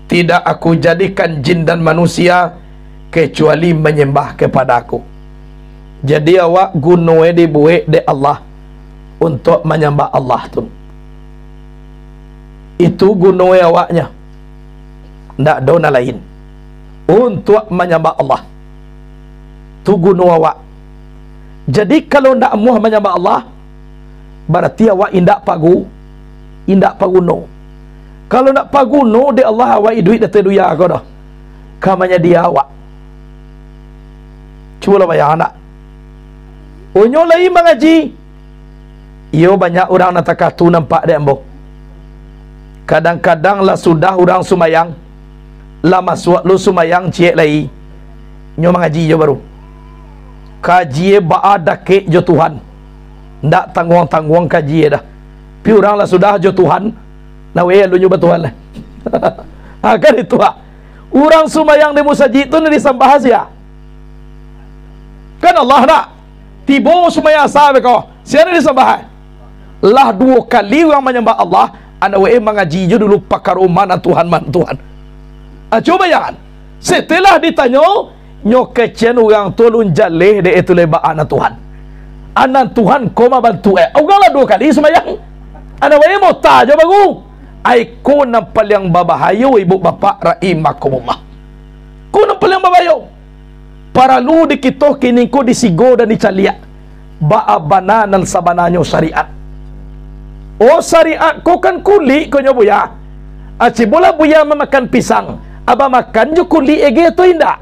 Tidak Aku jadikan jin dan manusia kecuali manyambah kepada Aku. Jadi, awak guno e dibuek dek Allah untuak manyambah Allah tu. Itu guno e awaknyo. Ndak ado nan lain. Untuak manyambah Allah. Tu guno awak. Jadi, kalau ndak amuah manyambah Allah, barati awak indak pagu-, indak paguno. Kalau ndak paguno dek Allah, awak iduik di ateh dunia ko doh. Ka manyadia awak. Cubolah bayangkan, nak. Onyo lai mangaji. Iyo, banyak urang nan takatu nampak dek ambo. Kadang-kadang lah sudah urang sumbayang, lah masuak lo sumbayang ciek lai, nyo mangaji jo baru. Kaji e baa dakek jo Tuhan. Ndak tangguang-tangguang kaji e dah. Pi urang lah sudah jo Tuhan, nah weh alun nyo batuhan lah. Ha, kan itu, ha. Urang sumbayang di musajik tu nan disambah sia? Kan Allah, nak? Tibo sumbayang asa beko, sia nan disambah? Lah duo kali urang manyambah Allah, anak weh mangaji jo dulu pakaro ma nan Tuhan, ma nan Tuhan. Ah, cubo bayangkan. Setelah ditanyo, nyo kecek urang tu alun jaleh dek itu lai baa nan Tuhan. A nan Tuhan ko mambantu e. Urang lah duo kali sumbayang. Anak weh mota jo baru. Ai ko nan paliang babahayo, ibu bapak rahimakumullah. Ko nan paliang babahayo. Paralu di kito kini ko disigo dan dicaliak. Baa bana nan sabananyo syariat. Oh, syariat ko kan kulik ko nyo, Buya. Ah, cubolah Buya mamakan pisang. Abah makan jo kulik ege tu indak?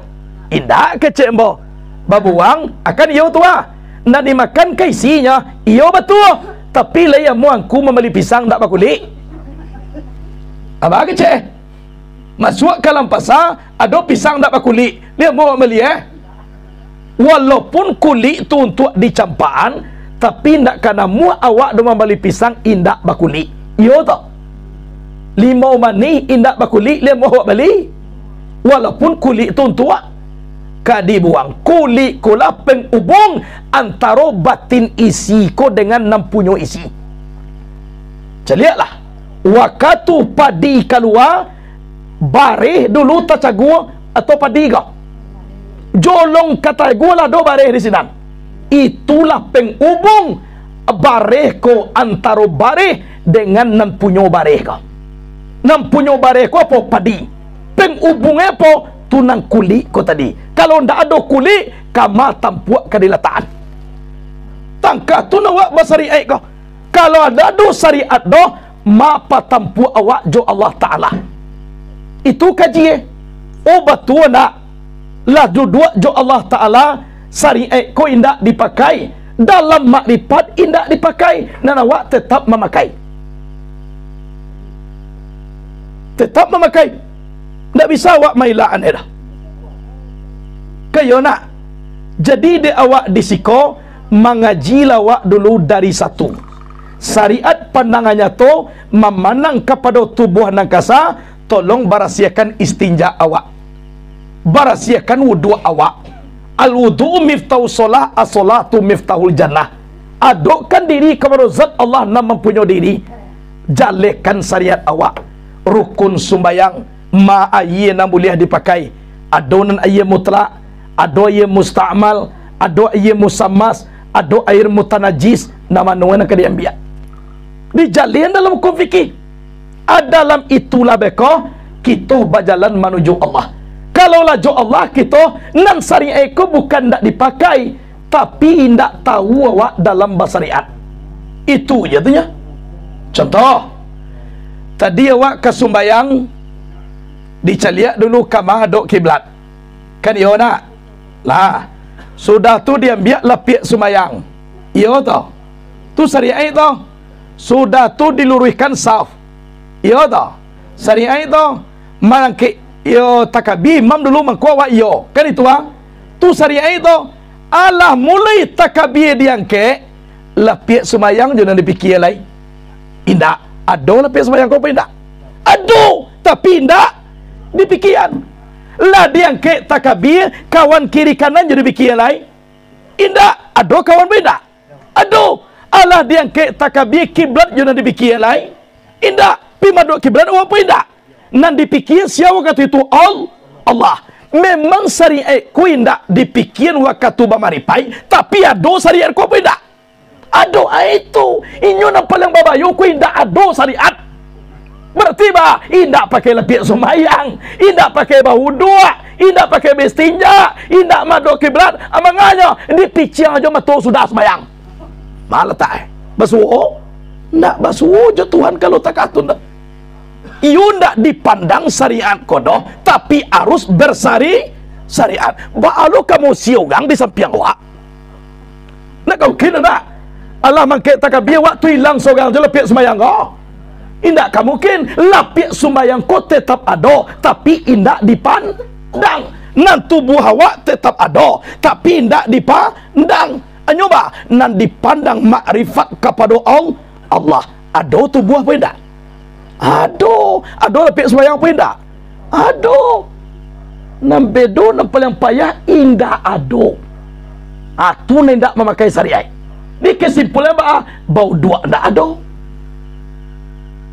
Indak, kecek ambo. Babuang, akan iyo tu ah. Nan dimakan ka isinyo, iyo batua. Tapi lai amuah angku mambali pisang ndak bakulik. Abah kecek. Masuak ka dalam pasa, ado pisang ndak bakulik. Lai amuah awak mambali, eh? Walaupun kulik tu untuak dicampakan, tapi ndak ka namuah awak doh mambali pisang indak bakulik. Iyo toh? Limau manih indak bakulik, lai amuah awak bali? Walaupun kulik tu untuak ka dibuang. Kulik ko lah penghubung antaro batin isi ko dengan nan punyo isi. Caliaklah. Wakatu padi kalua, bareh dulu tacagua atau padi ko? Jolong ka tacagua lah do bareh di sinan. Itulah penghubung bareh ko antaro bareh dengan nan punyo bareh ko. Nan punyo bareh ko apo? Padi. Penghubungnyo apo? Tu nan kulik ko tadi. Kalau ndak ado kulik, kama tampuak ka dilatakan? Tangka tu nan awak basariat ko. Kalau ndak ado sariat doh, ma patampuak awak jo Allah Ta'ala. Itu kaji, eh. Oh, batua ndak? Lah duduak jo Allah Ta'ala, sariat ko indak dipakai. Dalam makrifat indak dipakai. Nan awak tetap mamakai. Tetap mamakai. Ndak bisa awak mailak-an dah. Kayo nak. Jadi dek awak di siko, mangaji lah awak dulu dari satu. Sariat pandangan nyato mamandang kapado tubuah nan kasa, tolong barasiahkan istinja awak. Barasiahkan wuduak awak. Al-wudu'u miftahu sholah, as-sholatu miftahul jannah. Adokkan diri kapado Zat Allah nan mampunyo diri. Jalehkan sariat awak. Rukun sumbayang, ma aia nan buliah dipakai. Ado nan aia mutlak, ado aia musta'mal, ado aia musammas, ado aia mutanajis, nan mano nan ka diambiak. Dijaleh dalam hukum fikih. A dalam itulah beko, kito bajalan manuju Allah. Kalau lah jo Allah kito, nan sariat ko bukan ndak dipakai, tapi indak tahu awak dalam basariat. Itu je tu nyo. Contoh, tadi awak ka sumbayang, dicaliak dulu ka ma adok kiblat. Kan iyo nak? Lah, sudah tu diambiak lapiak sumbayang. Iyo toh? Tu sariat toh? Sudah tu diluruihkan saf. Iyo toh? Sariat toh? Mangkek iyo takabia imam dulu mangko awak iyo. Kan itu ah? Tu sariat toh? Alah mulai takabia diangkek, lapiak sumbayang jo nan dipikia lai. Indak. Ado lapiak sumbayang ko apo indak? Ado, tapi indak dipikian. Lah diangkek takabia, kawan kiri kanan jo dipikia lai. Indak. Ado kawan ko indak? Ado. Alah diangkek takabia, kiblat jo nan dipikia lai. Indak. Pi madok kiblat apo indak? Nan dipikia sia wakatu itu? Al-, Allah. Memang sariat ko indak dipikian wakatu bamaripai, tapi ado sariat ko apo indak? Ado, a itu. Inyo nan paliang babayo ko indak ado sariat. Berarti ba, indak pakai lapiak sumbayang, indak pakai bawuduak, indak pakai baistinja, indak madok kiblat, a manganyo dipiciang ajo mato sudah sumbayang. Ma latak, eh? Basuo? Ndak basuo jo Tuhan kalau takah tu ndak. Iyo ndak dipandang sariat ko doh, tapi arus bersari-, sariat. Baa lo ka mausia urang di sampiang awak? Ndak ka mungkin ndak? Alah mangkek takabia, wakatu ilang surang jo lapiak sumbayang ko. Indak ka mungkin, lapiak sumbayang ko tetap ado, tapi indak dipandang. Nan tubuah awak tetap ado, tapi indak dipandang. Anyo ba, nan dipandang makrifat kapado Al-, Allah. Ado tubuah apo indak? Ado. Ado lapiak sumbayang apo indak? Ado. Nan bedo, nan paliang payah, indak ado. A tu nan indak mamakai sariat. Di kesimpulan ba, bauduak indak ado.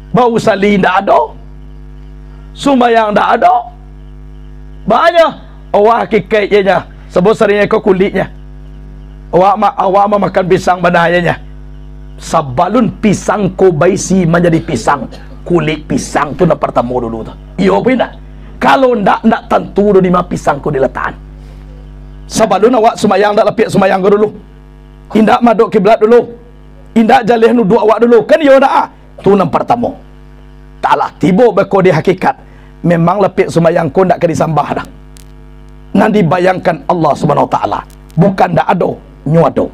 Bausali indak ado. Sumbayang indak ado. Banyak. Awak hakikaik je nya. Sabab sariat ko kuliknyo. Awak ma-, awak mamakan pisang bana je nya. Sabalun pisang ko baisi manjadi pisang, kulik pisang tu nan partamo dulu tu. Iyo apo indak? Kalau ndak, ndak tantu doh dima pisang ko dilatakan. Sabalun awak sumbayang, ndak lapiak sumbayang ko dulu. Indak madok kiblat dulu. Indak jaleh nuduak awak dulu. Kan iyo ndak ah? Tu nan partamo. Taklah tibo beko di hakikat, memang lapiak sumbayang ko ndak ka disambah dah. Nan dibayangkan Allah Subhanahu Wa Taala, bukan ndak ado, nyo ado.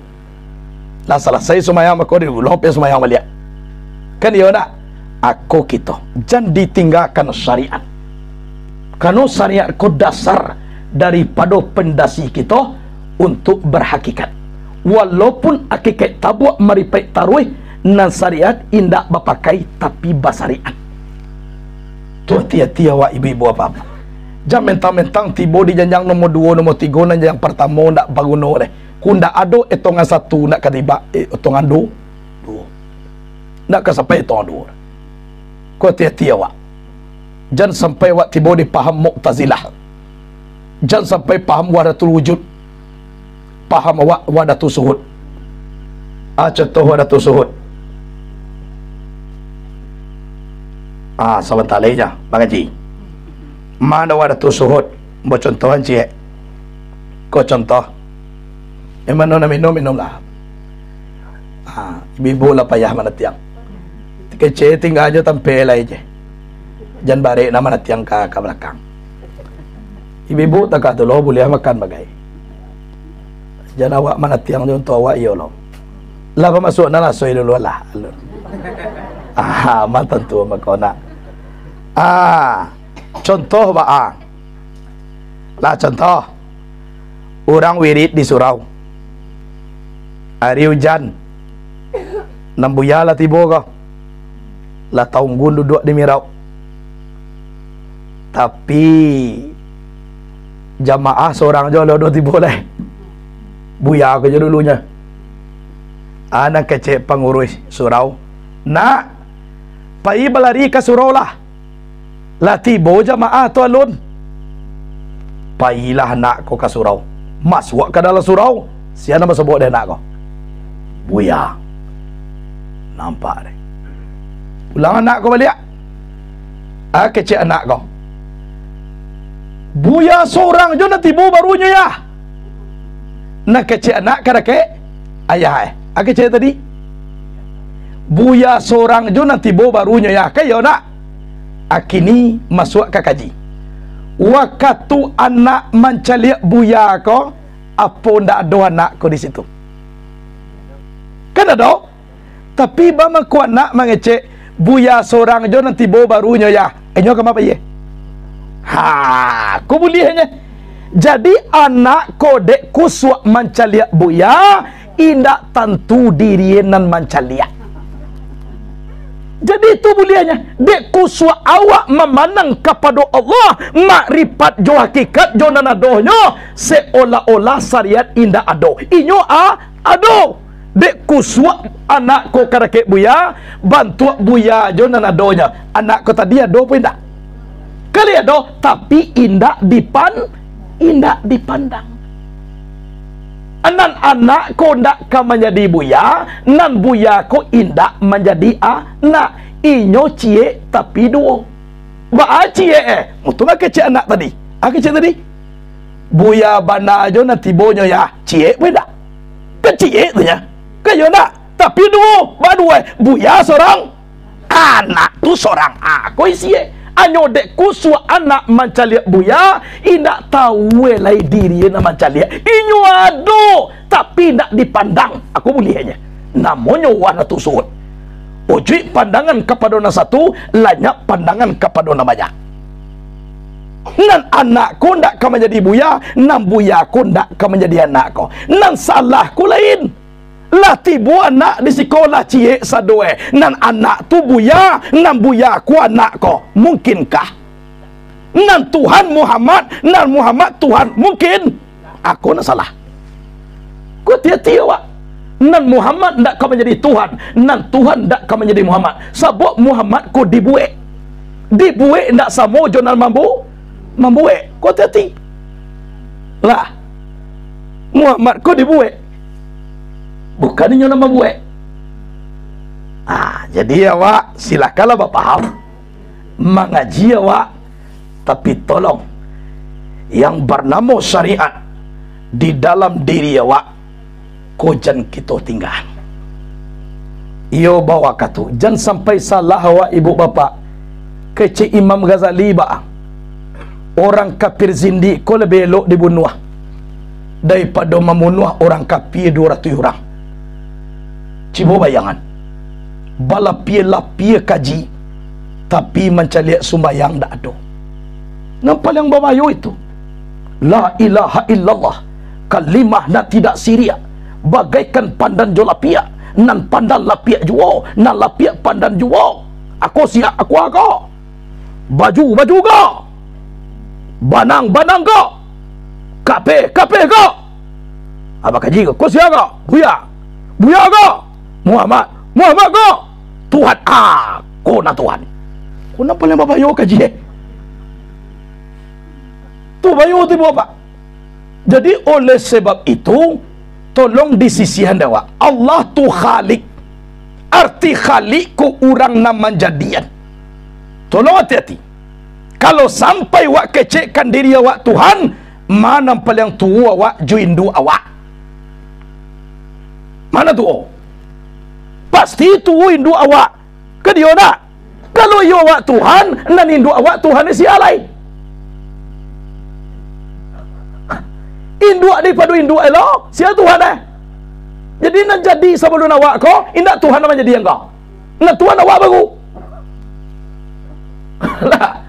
Lah salasai sumbayang, mako diulang lapiak sumbayang baliak. Kan iyo ndak? Ako kito, jan ditinggakan syariat. Karano syariat ko dasar daripado pondasi kito untuk berhakikat. Walaupun hakikat tabuak maripaik taruih, nan syariat indak bapakai, tapi basyariat. Tu hati-hati awak ibu-ibu apak-apak. Jan mentang-mentang tibo di janjang nomor duo, nomor tigo, nan janjang partamo ndak baguno deh. Ku ndak ado etongan satu, ndak ka tibo, eh, etongan du-, duo. Ndak ka sampai etongan duo. Hati-hati awak. Jan sampai awak tibo di paham Mu'tazilah. Jan sampai paham wahdatul wujud. Paham awak wahdatus suhud. Ah, contoh wahdatus suhud. Ah, sabanta lai nyo mangaji. Mano wahdatus suhud? Bacontohan ciek. Ko contoh. Yang mano nak minum, minumlah. Ha, ibu-ibu lah payah manatiang. Kecek tingga jo tampek lai je. Jan barek nak manatiang ka, ka balakang. Ibu-ibu takah tu lo buliah makan bagai. Jan awak manatiang jo untuak awak iyo lo. Lah bamasuak nak lasoi dulu lah. Ah, mah tantu mako nak. Ah, contoh baa. Lah contoh, urang wirid di surau. Ari ujan, nan buya lah tibo ko. Lah taunggun duduak di mirau. Tapi, jamaah sorang jo lah ado tibo lai. Buya ko jo dulunyo. Ah, nan kecek panguruih surau. Nak, pai balari ka surau lah. Lah tibo jamaah tu alun. Pailah anak ko ka surau. Masuak ka dalam surau. Sia nan basobok dek anak ko? Buya. Nampak deh. Pulang anak ko baliak. Ah, kecek anak ko. Buya sorang jo nan tibo barunyo yah. Nan kecek anak ka dakek ayah eh. Ah, kecek tadi. Buya sorang jo nan tibo barunyo yah. Ka iyo nak? Akini masuak ka kaji. Wakatu anak mancaliak buya ko, apo ndak ado anak ko di situ? Kan ado? Tapi bamangko anak mangecek, buya sorang jo nan tibo barunyo yah. Inyo ka ma pai? Ha, ko buliahnyo. Jadi anak ko dek kusuak mancaliak buya, indak tantu diri nan mancaliak. Jadi itu buliahnyo, dek kusuak awak mamandang kapado Allah, makrifat jo hakikat jo nan adonyo, seolah-olah syariat indak ado. Inyo a-, ado. Dek kusuak anak ko ka dakek buya, bantuak buya jo nan adonyo. Anak ko tadi ado apo indak? Kali ado, tapi indak dipan-, indak dipandang. Nan anak ko ndak ka manjadi buya, nan buya ko indak manjadi anak. Inyo ciek tapi duo. Baa ciek eh? Mutu mah kecek anak tadi. Ah, kecek tadi. Buya bana jo nan tibonyo yah. Ciek pun indak? Kan ciek tu nya. Kan iyo ndak? Tapi duo, baduo eh. Buya sorang. Anak tu sorang. Ah, ko isi eh. Anyo dek kusuak anak mancaliak buya, indak tahu eh lai diri nan mancaliak. Inyo ado, tapi indak dipandang. Aku buliahnyo. Namonyo wahdatus suhud. Ujuik pandangan kapado nan satu, lanyap pandangan kapado nan banyak. Nan anak ko ndak ka manjadi buya, nan buya ko ndak ka manjadi anak ko. Nan salah ko lain. Lah tibo anak di siko lah ciek sado eh. Nan anak tu buya, nan buya ko anak ko. Mungkinkah? Nan Tuhan Muhammad, nan Muhammad Tuhan. Mungkin? Ako nan salah. Ko hati-hati awak. Nan Muhammad ndak ka manjadi Tuhan, nan Tuhan ndak ka manjadi Muhammad. Sabab Muhammad ko dibuek. Dibuek ndak samo jo nan mambu-, mambuek. Ko hati-hati. Lah. Muhammad ko dibuek. Bukan inyo nan mambuek. Ah, jadi awak silakanlah bapaham. Mangaji awak, tapi tolong, yang barnamo syariat di dalam diri awak, ko jan kito tinggaan. Iyo, bawakatu, jan sampai salah awak, ibu bapak. Kecek Imam Ghazali baa, orang kafir zindik ko labiah elok dibunuah daripado mambunuah orang kafir duo ratuih urang. Cubo bayangan, balapia-lapia kaji, tapi mancaliak sumbayang ndak ado. Nan paliang babayo itu, La ilaha illallah, kalimah nan tidak siriak, bagaikan pandan jo lapiak, nan pandan lapiak juo, nan lapiak pandan juo. Ako siak, ako ago. Baju, baju ko. Banang, banang ko. Kapeh, kapeh ko. Abah kaji ko, ko sia ko? Buya. Buya ko? Muhammad. Muhammad ko? Tuhan. Ah, ko nan Tuhan. Ko nan paliang babayo kaji, eh. Tu bayo tu, Bapak. Jadi, oleh sebab itu, tolong disisihan dek awak. Allah tu Khalik. Arti Khalik ko urang nan manjadian. Tolong ati-ati. Kalau sampai wak kecekkan diri awak Tuhan, ma nan paliang tuo awak jo induak awak? Ma nan tuo? Pasti tuo induak awak. Ka dio ndak? Kalau iyo awak Tuhan, nan induak awak Tuhan ni sia lai? Induak daripado induak elo, sia Tuhan eh? Jadi nan jadi sabalun awak ko, indak Tuhan nan manjadian ko. Nan Tuhan awak baru. Lah,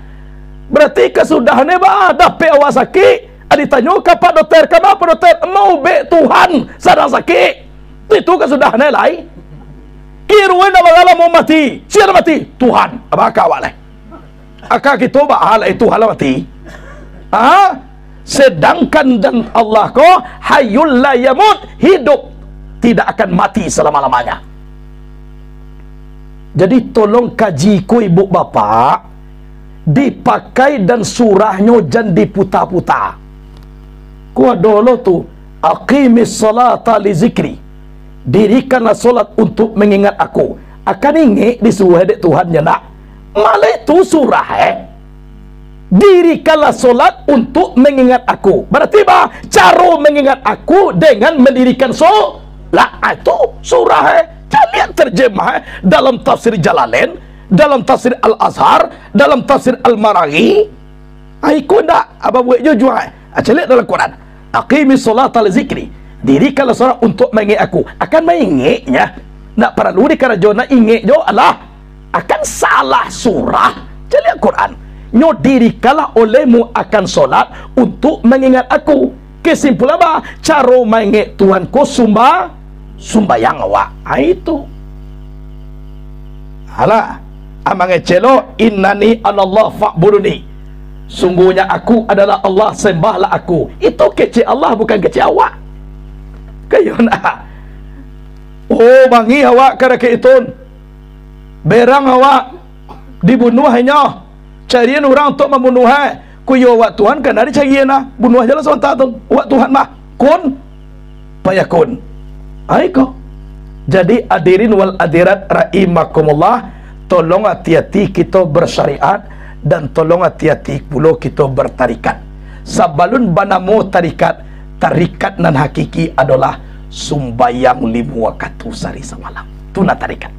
berarti kasudahan ni bah, dapek awak sakik, ah, ditanyo ka Pak Dokter, "Kanapa, Dokter?" "Maubek Tuhan sadang sakik." Itu kasudahan ni lai. Kiruan nak bagalah mau mati. Sia nan mati? Tuhan. Abah ka awak lai. Aka kito bah lai Tuhan lah mati. Ha? Sedangkan dan Allah ko hayyul la yamut, hidup, tidak akan mati selama-lamanya. Jadi tolong kaji ko ibu bapak, dipakai dan surahnyo jan diputa-puta. Ko ado lo tu, "Aqimis salata li zikri." Dirikanlah solat untuk mengingat Aku. Akan ingek disuruah dek Tuhan nyo nak? Malah itu surah eh. Dirikanlah solat untuk mengingat Aku. Berarti bah, caro mengingat Aku dengan mendirikan solat. Ah, itu surah eh. Caliak terjemah eh. Dalam tafsir Jalalain, dalam tafsir Al-Azhar, dalam tafsir Al-Maraghi. Ah, iko ndak? Abah buek jo juang eh. Ah, caliak dalam Quran. "Aqimis salata li zikri." Dirikanlah solat untuk mengek Aku. Akan mengeknya. Ndak paralu dikarajo, nak ingek jo alah. Akan salah surah. Caliak Quran. Nyo dirikanlah olehmu akan solat untuk mengingat Aku. Kesimpulan bah, caro mangek Tuhan ko sumba-, sumbayang awak. Ha, itu. Alah, amang kecek lo, "Innani anallah fa'buduni." Sungguhnya Aku adalah Allah, sembahlah Aku. Itu kecek Allah, bukan kecek awak. Kayo nak. Oh, bangih awak ka dakek itun. Berang awak dibunuah inyo. Carian urang untuak mambunuah, eh. Ku iyo awak Tuhan, kana dicarian nah. Bunuah je lah sabanta tu. Awak Tuhan mah. Kun fayakun. Ai ko. Jadi, hadirin wal hadirat rahimakumullah, tolong ati-ati kito bersyariat, dan tolong ati-ati pulo kito bertarikat. Sabalun banamo tarikat, tarikat nan hakiki adolah sumbayang limo wakatu sahari samalam. Tu nan tarikat.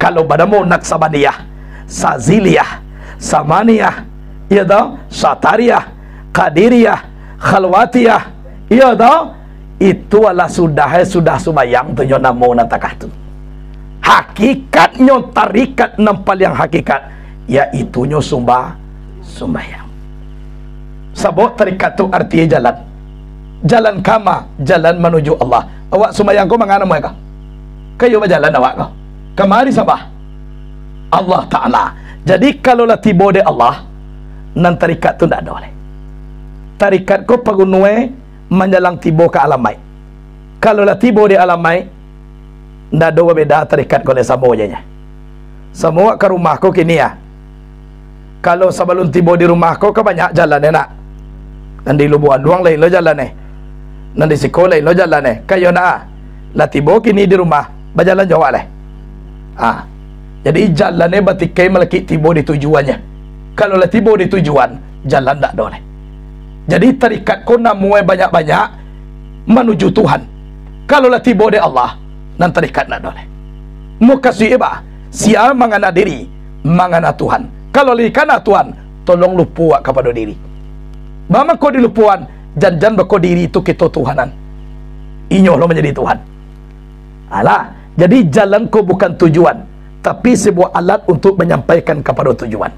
Kalau banamo Naksabandiah, Saziliah, Samaniah, iyo toh, Satariah, Qadiriyah, Khalwatiyah, iyo toh, itu alah sudah, eh, sudah sumbayang tu nyo namo nan takah tu. Hakikatnyo tarikat nan paliang hakikat, yaitunyo sumba-, sumbayang. Sabab tarikat tu artinyo jalan. Jalan kama, jalan manuju Allah. Awak sumbayang ko manga namoe ko? Kayo bajalan awak ko. Kamari sambah Allah Ta'ala. Jadi, kalau lah tibo dek Allah, nan tarikat tu ndak ado lai. Tarikat ko pagunoe manjalang tibo ka alamaik. Kalau lah tibo di alamaik, ndak ado babeda tarikat ko lai, samo je nyo. Samo awak ka rumah ko kini, ah. Kalau sabalun tibo di rumah ko, ka banyak jalan, yo nak? Nan di Lubuak Aduang lain lo jalan, eh. Nan di siko lain lo jalan, eh. Kayo nak, ah. Lah tibo kini di rumah, bajalan jo awak lai. Ah. Jadi, jalan, eh, batikai malakik tibo di tujuannyo. Kalau lah tibo di tujuan, jalan ndak ado lai. Jadi, tarikat ko namoe banyak-banyak manuju Tuhan. Kalau lah tibo dek Allah, nan tarikat ndak ado lai. Mukasuik e ba, sia mangana diri, mangana Tuhan. Kalau lah dikana Tuhan, tolong lupo awak kapado diri. Ba mangko dilupoan, jan-jan bako diri tu kito tuhanan. Inyo lo manjadi Tuhan. Alah, jadi jalan ko bukan tujuan, tapi sebuah alat untuk manyampaikan kapado tujuan.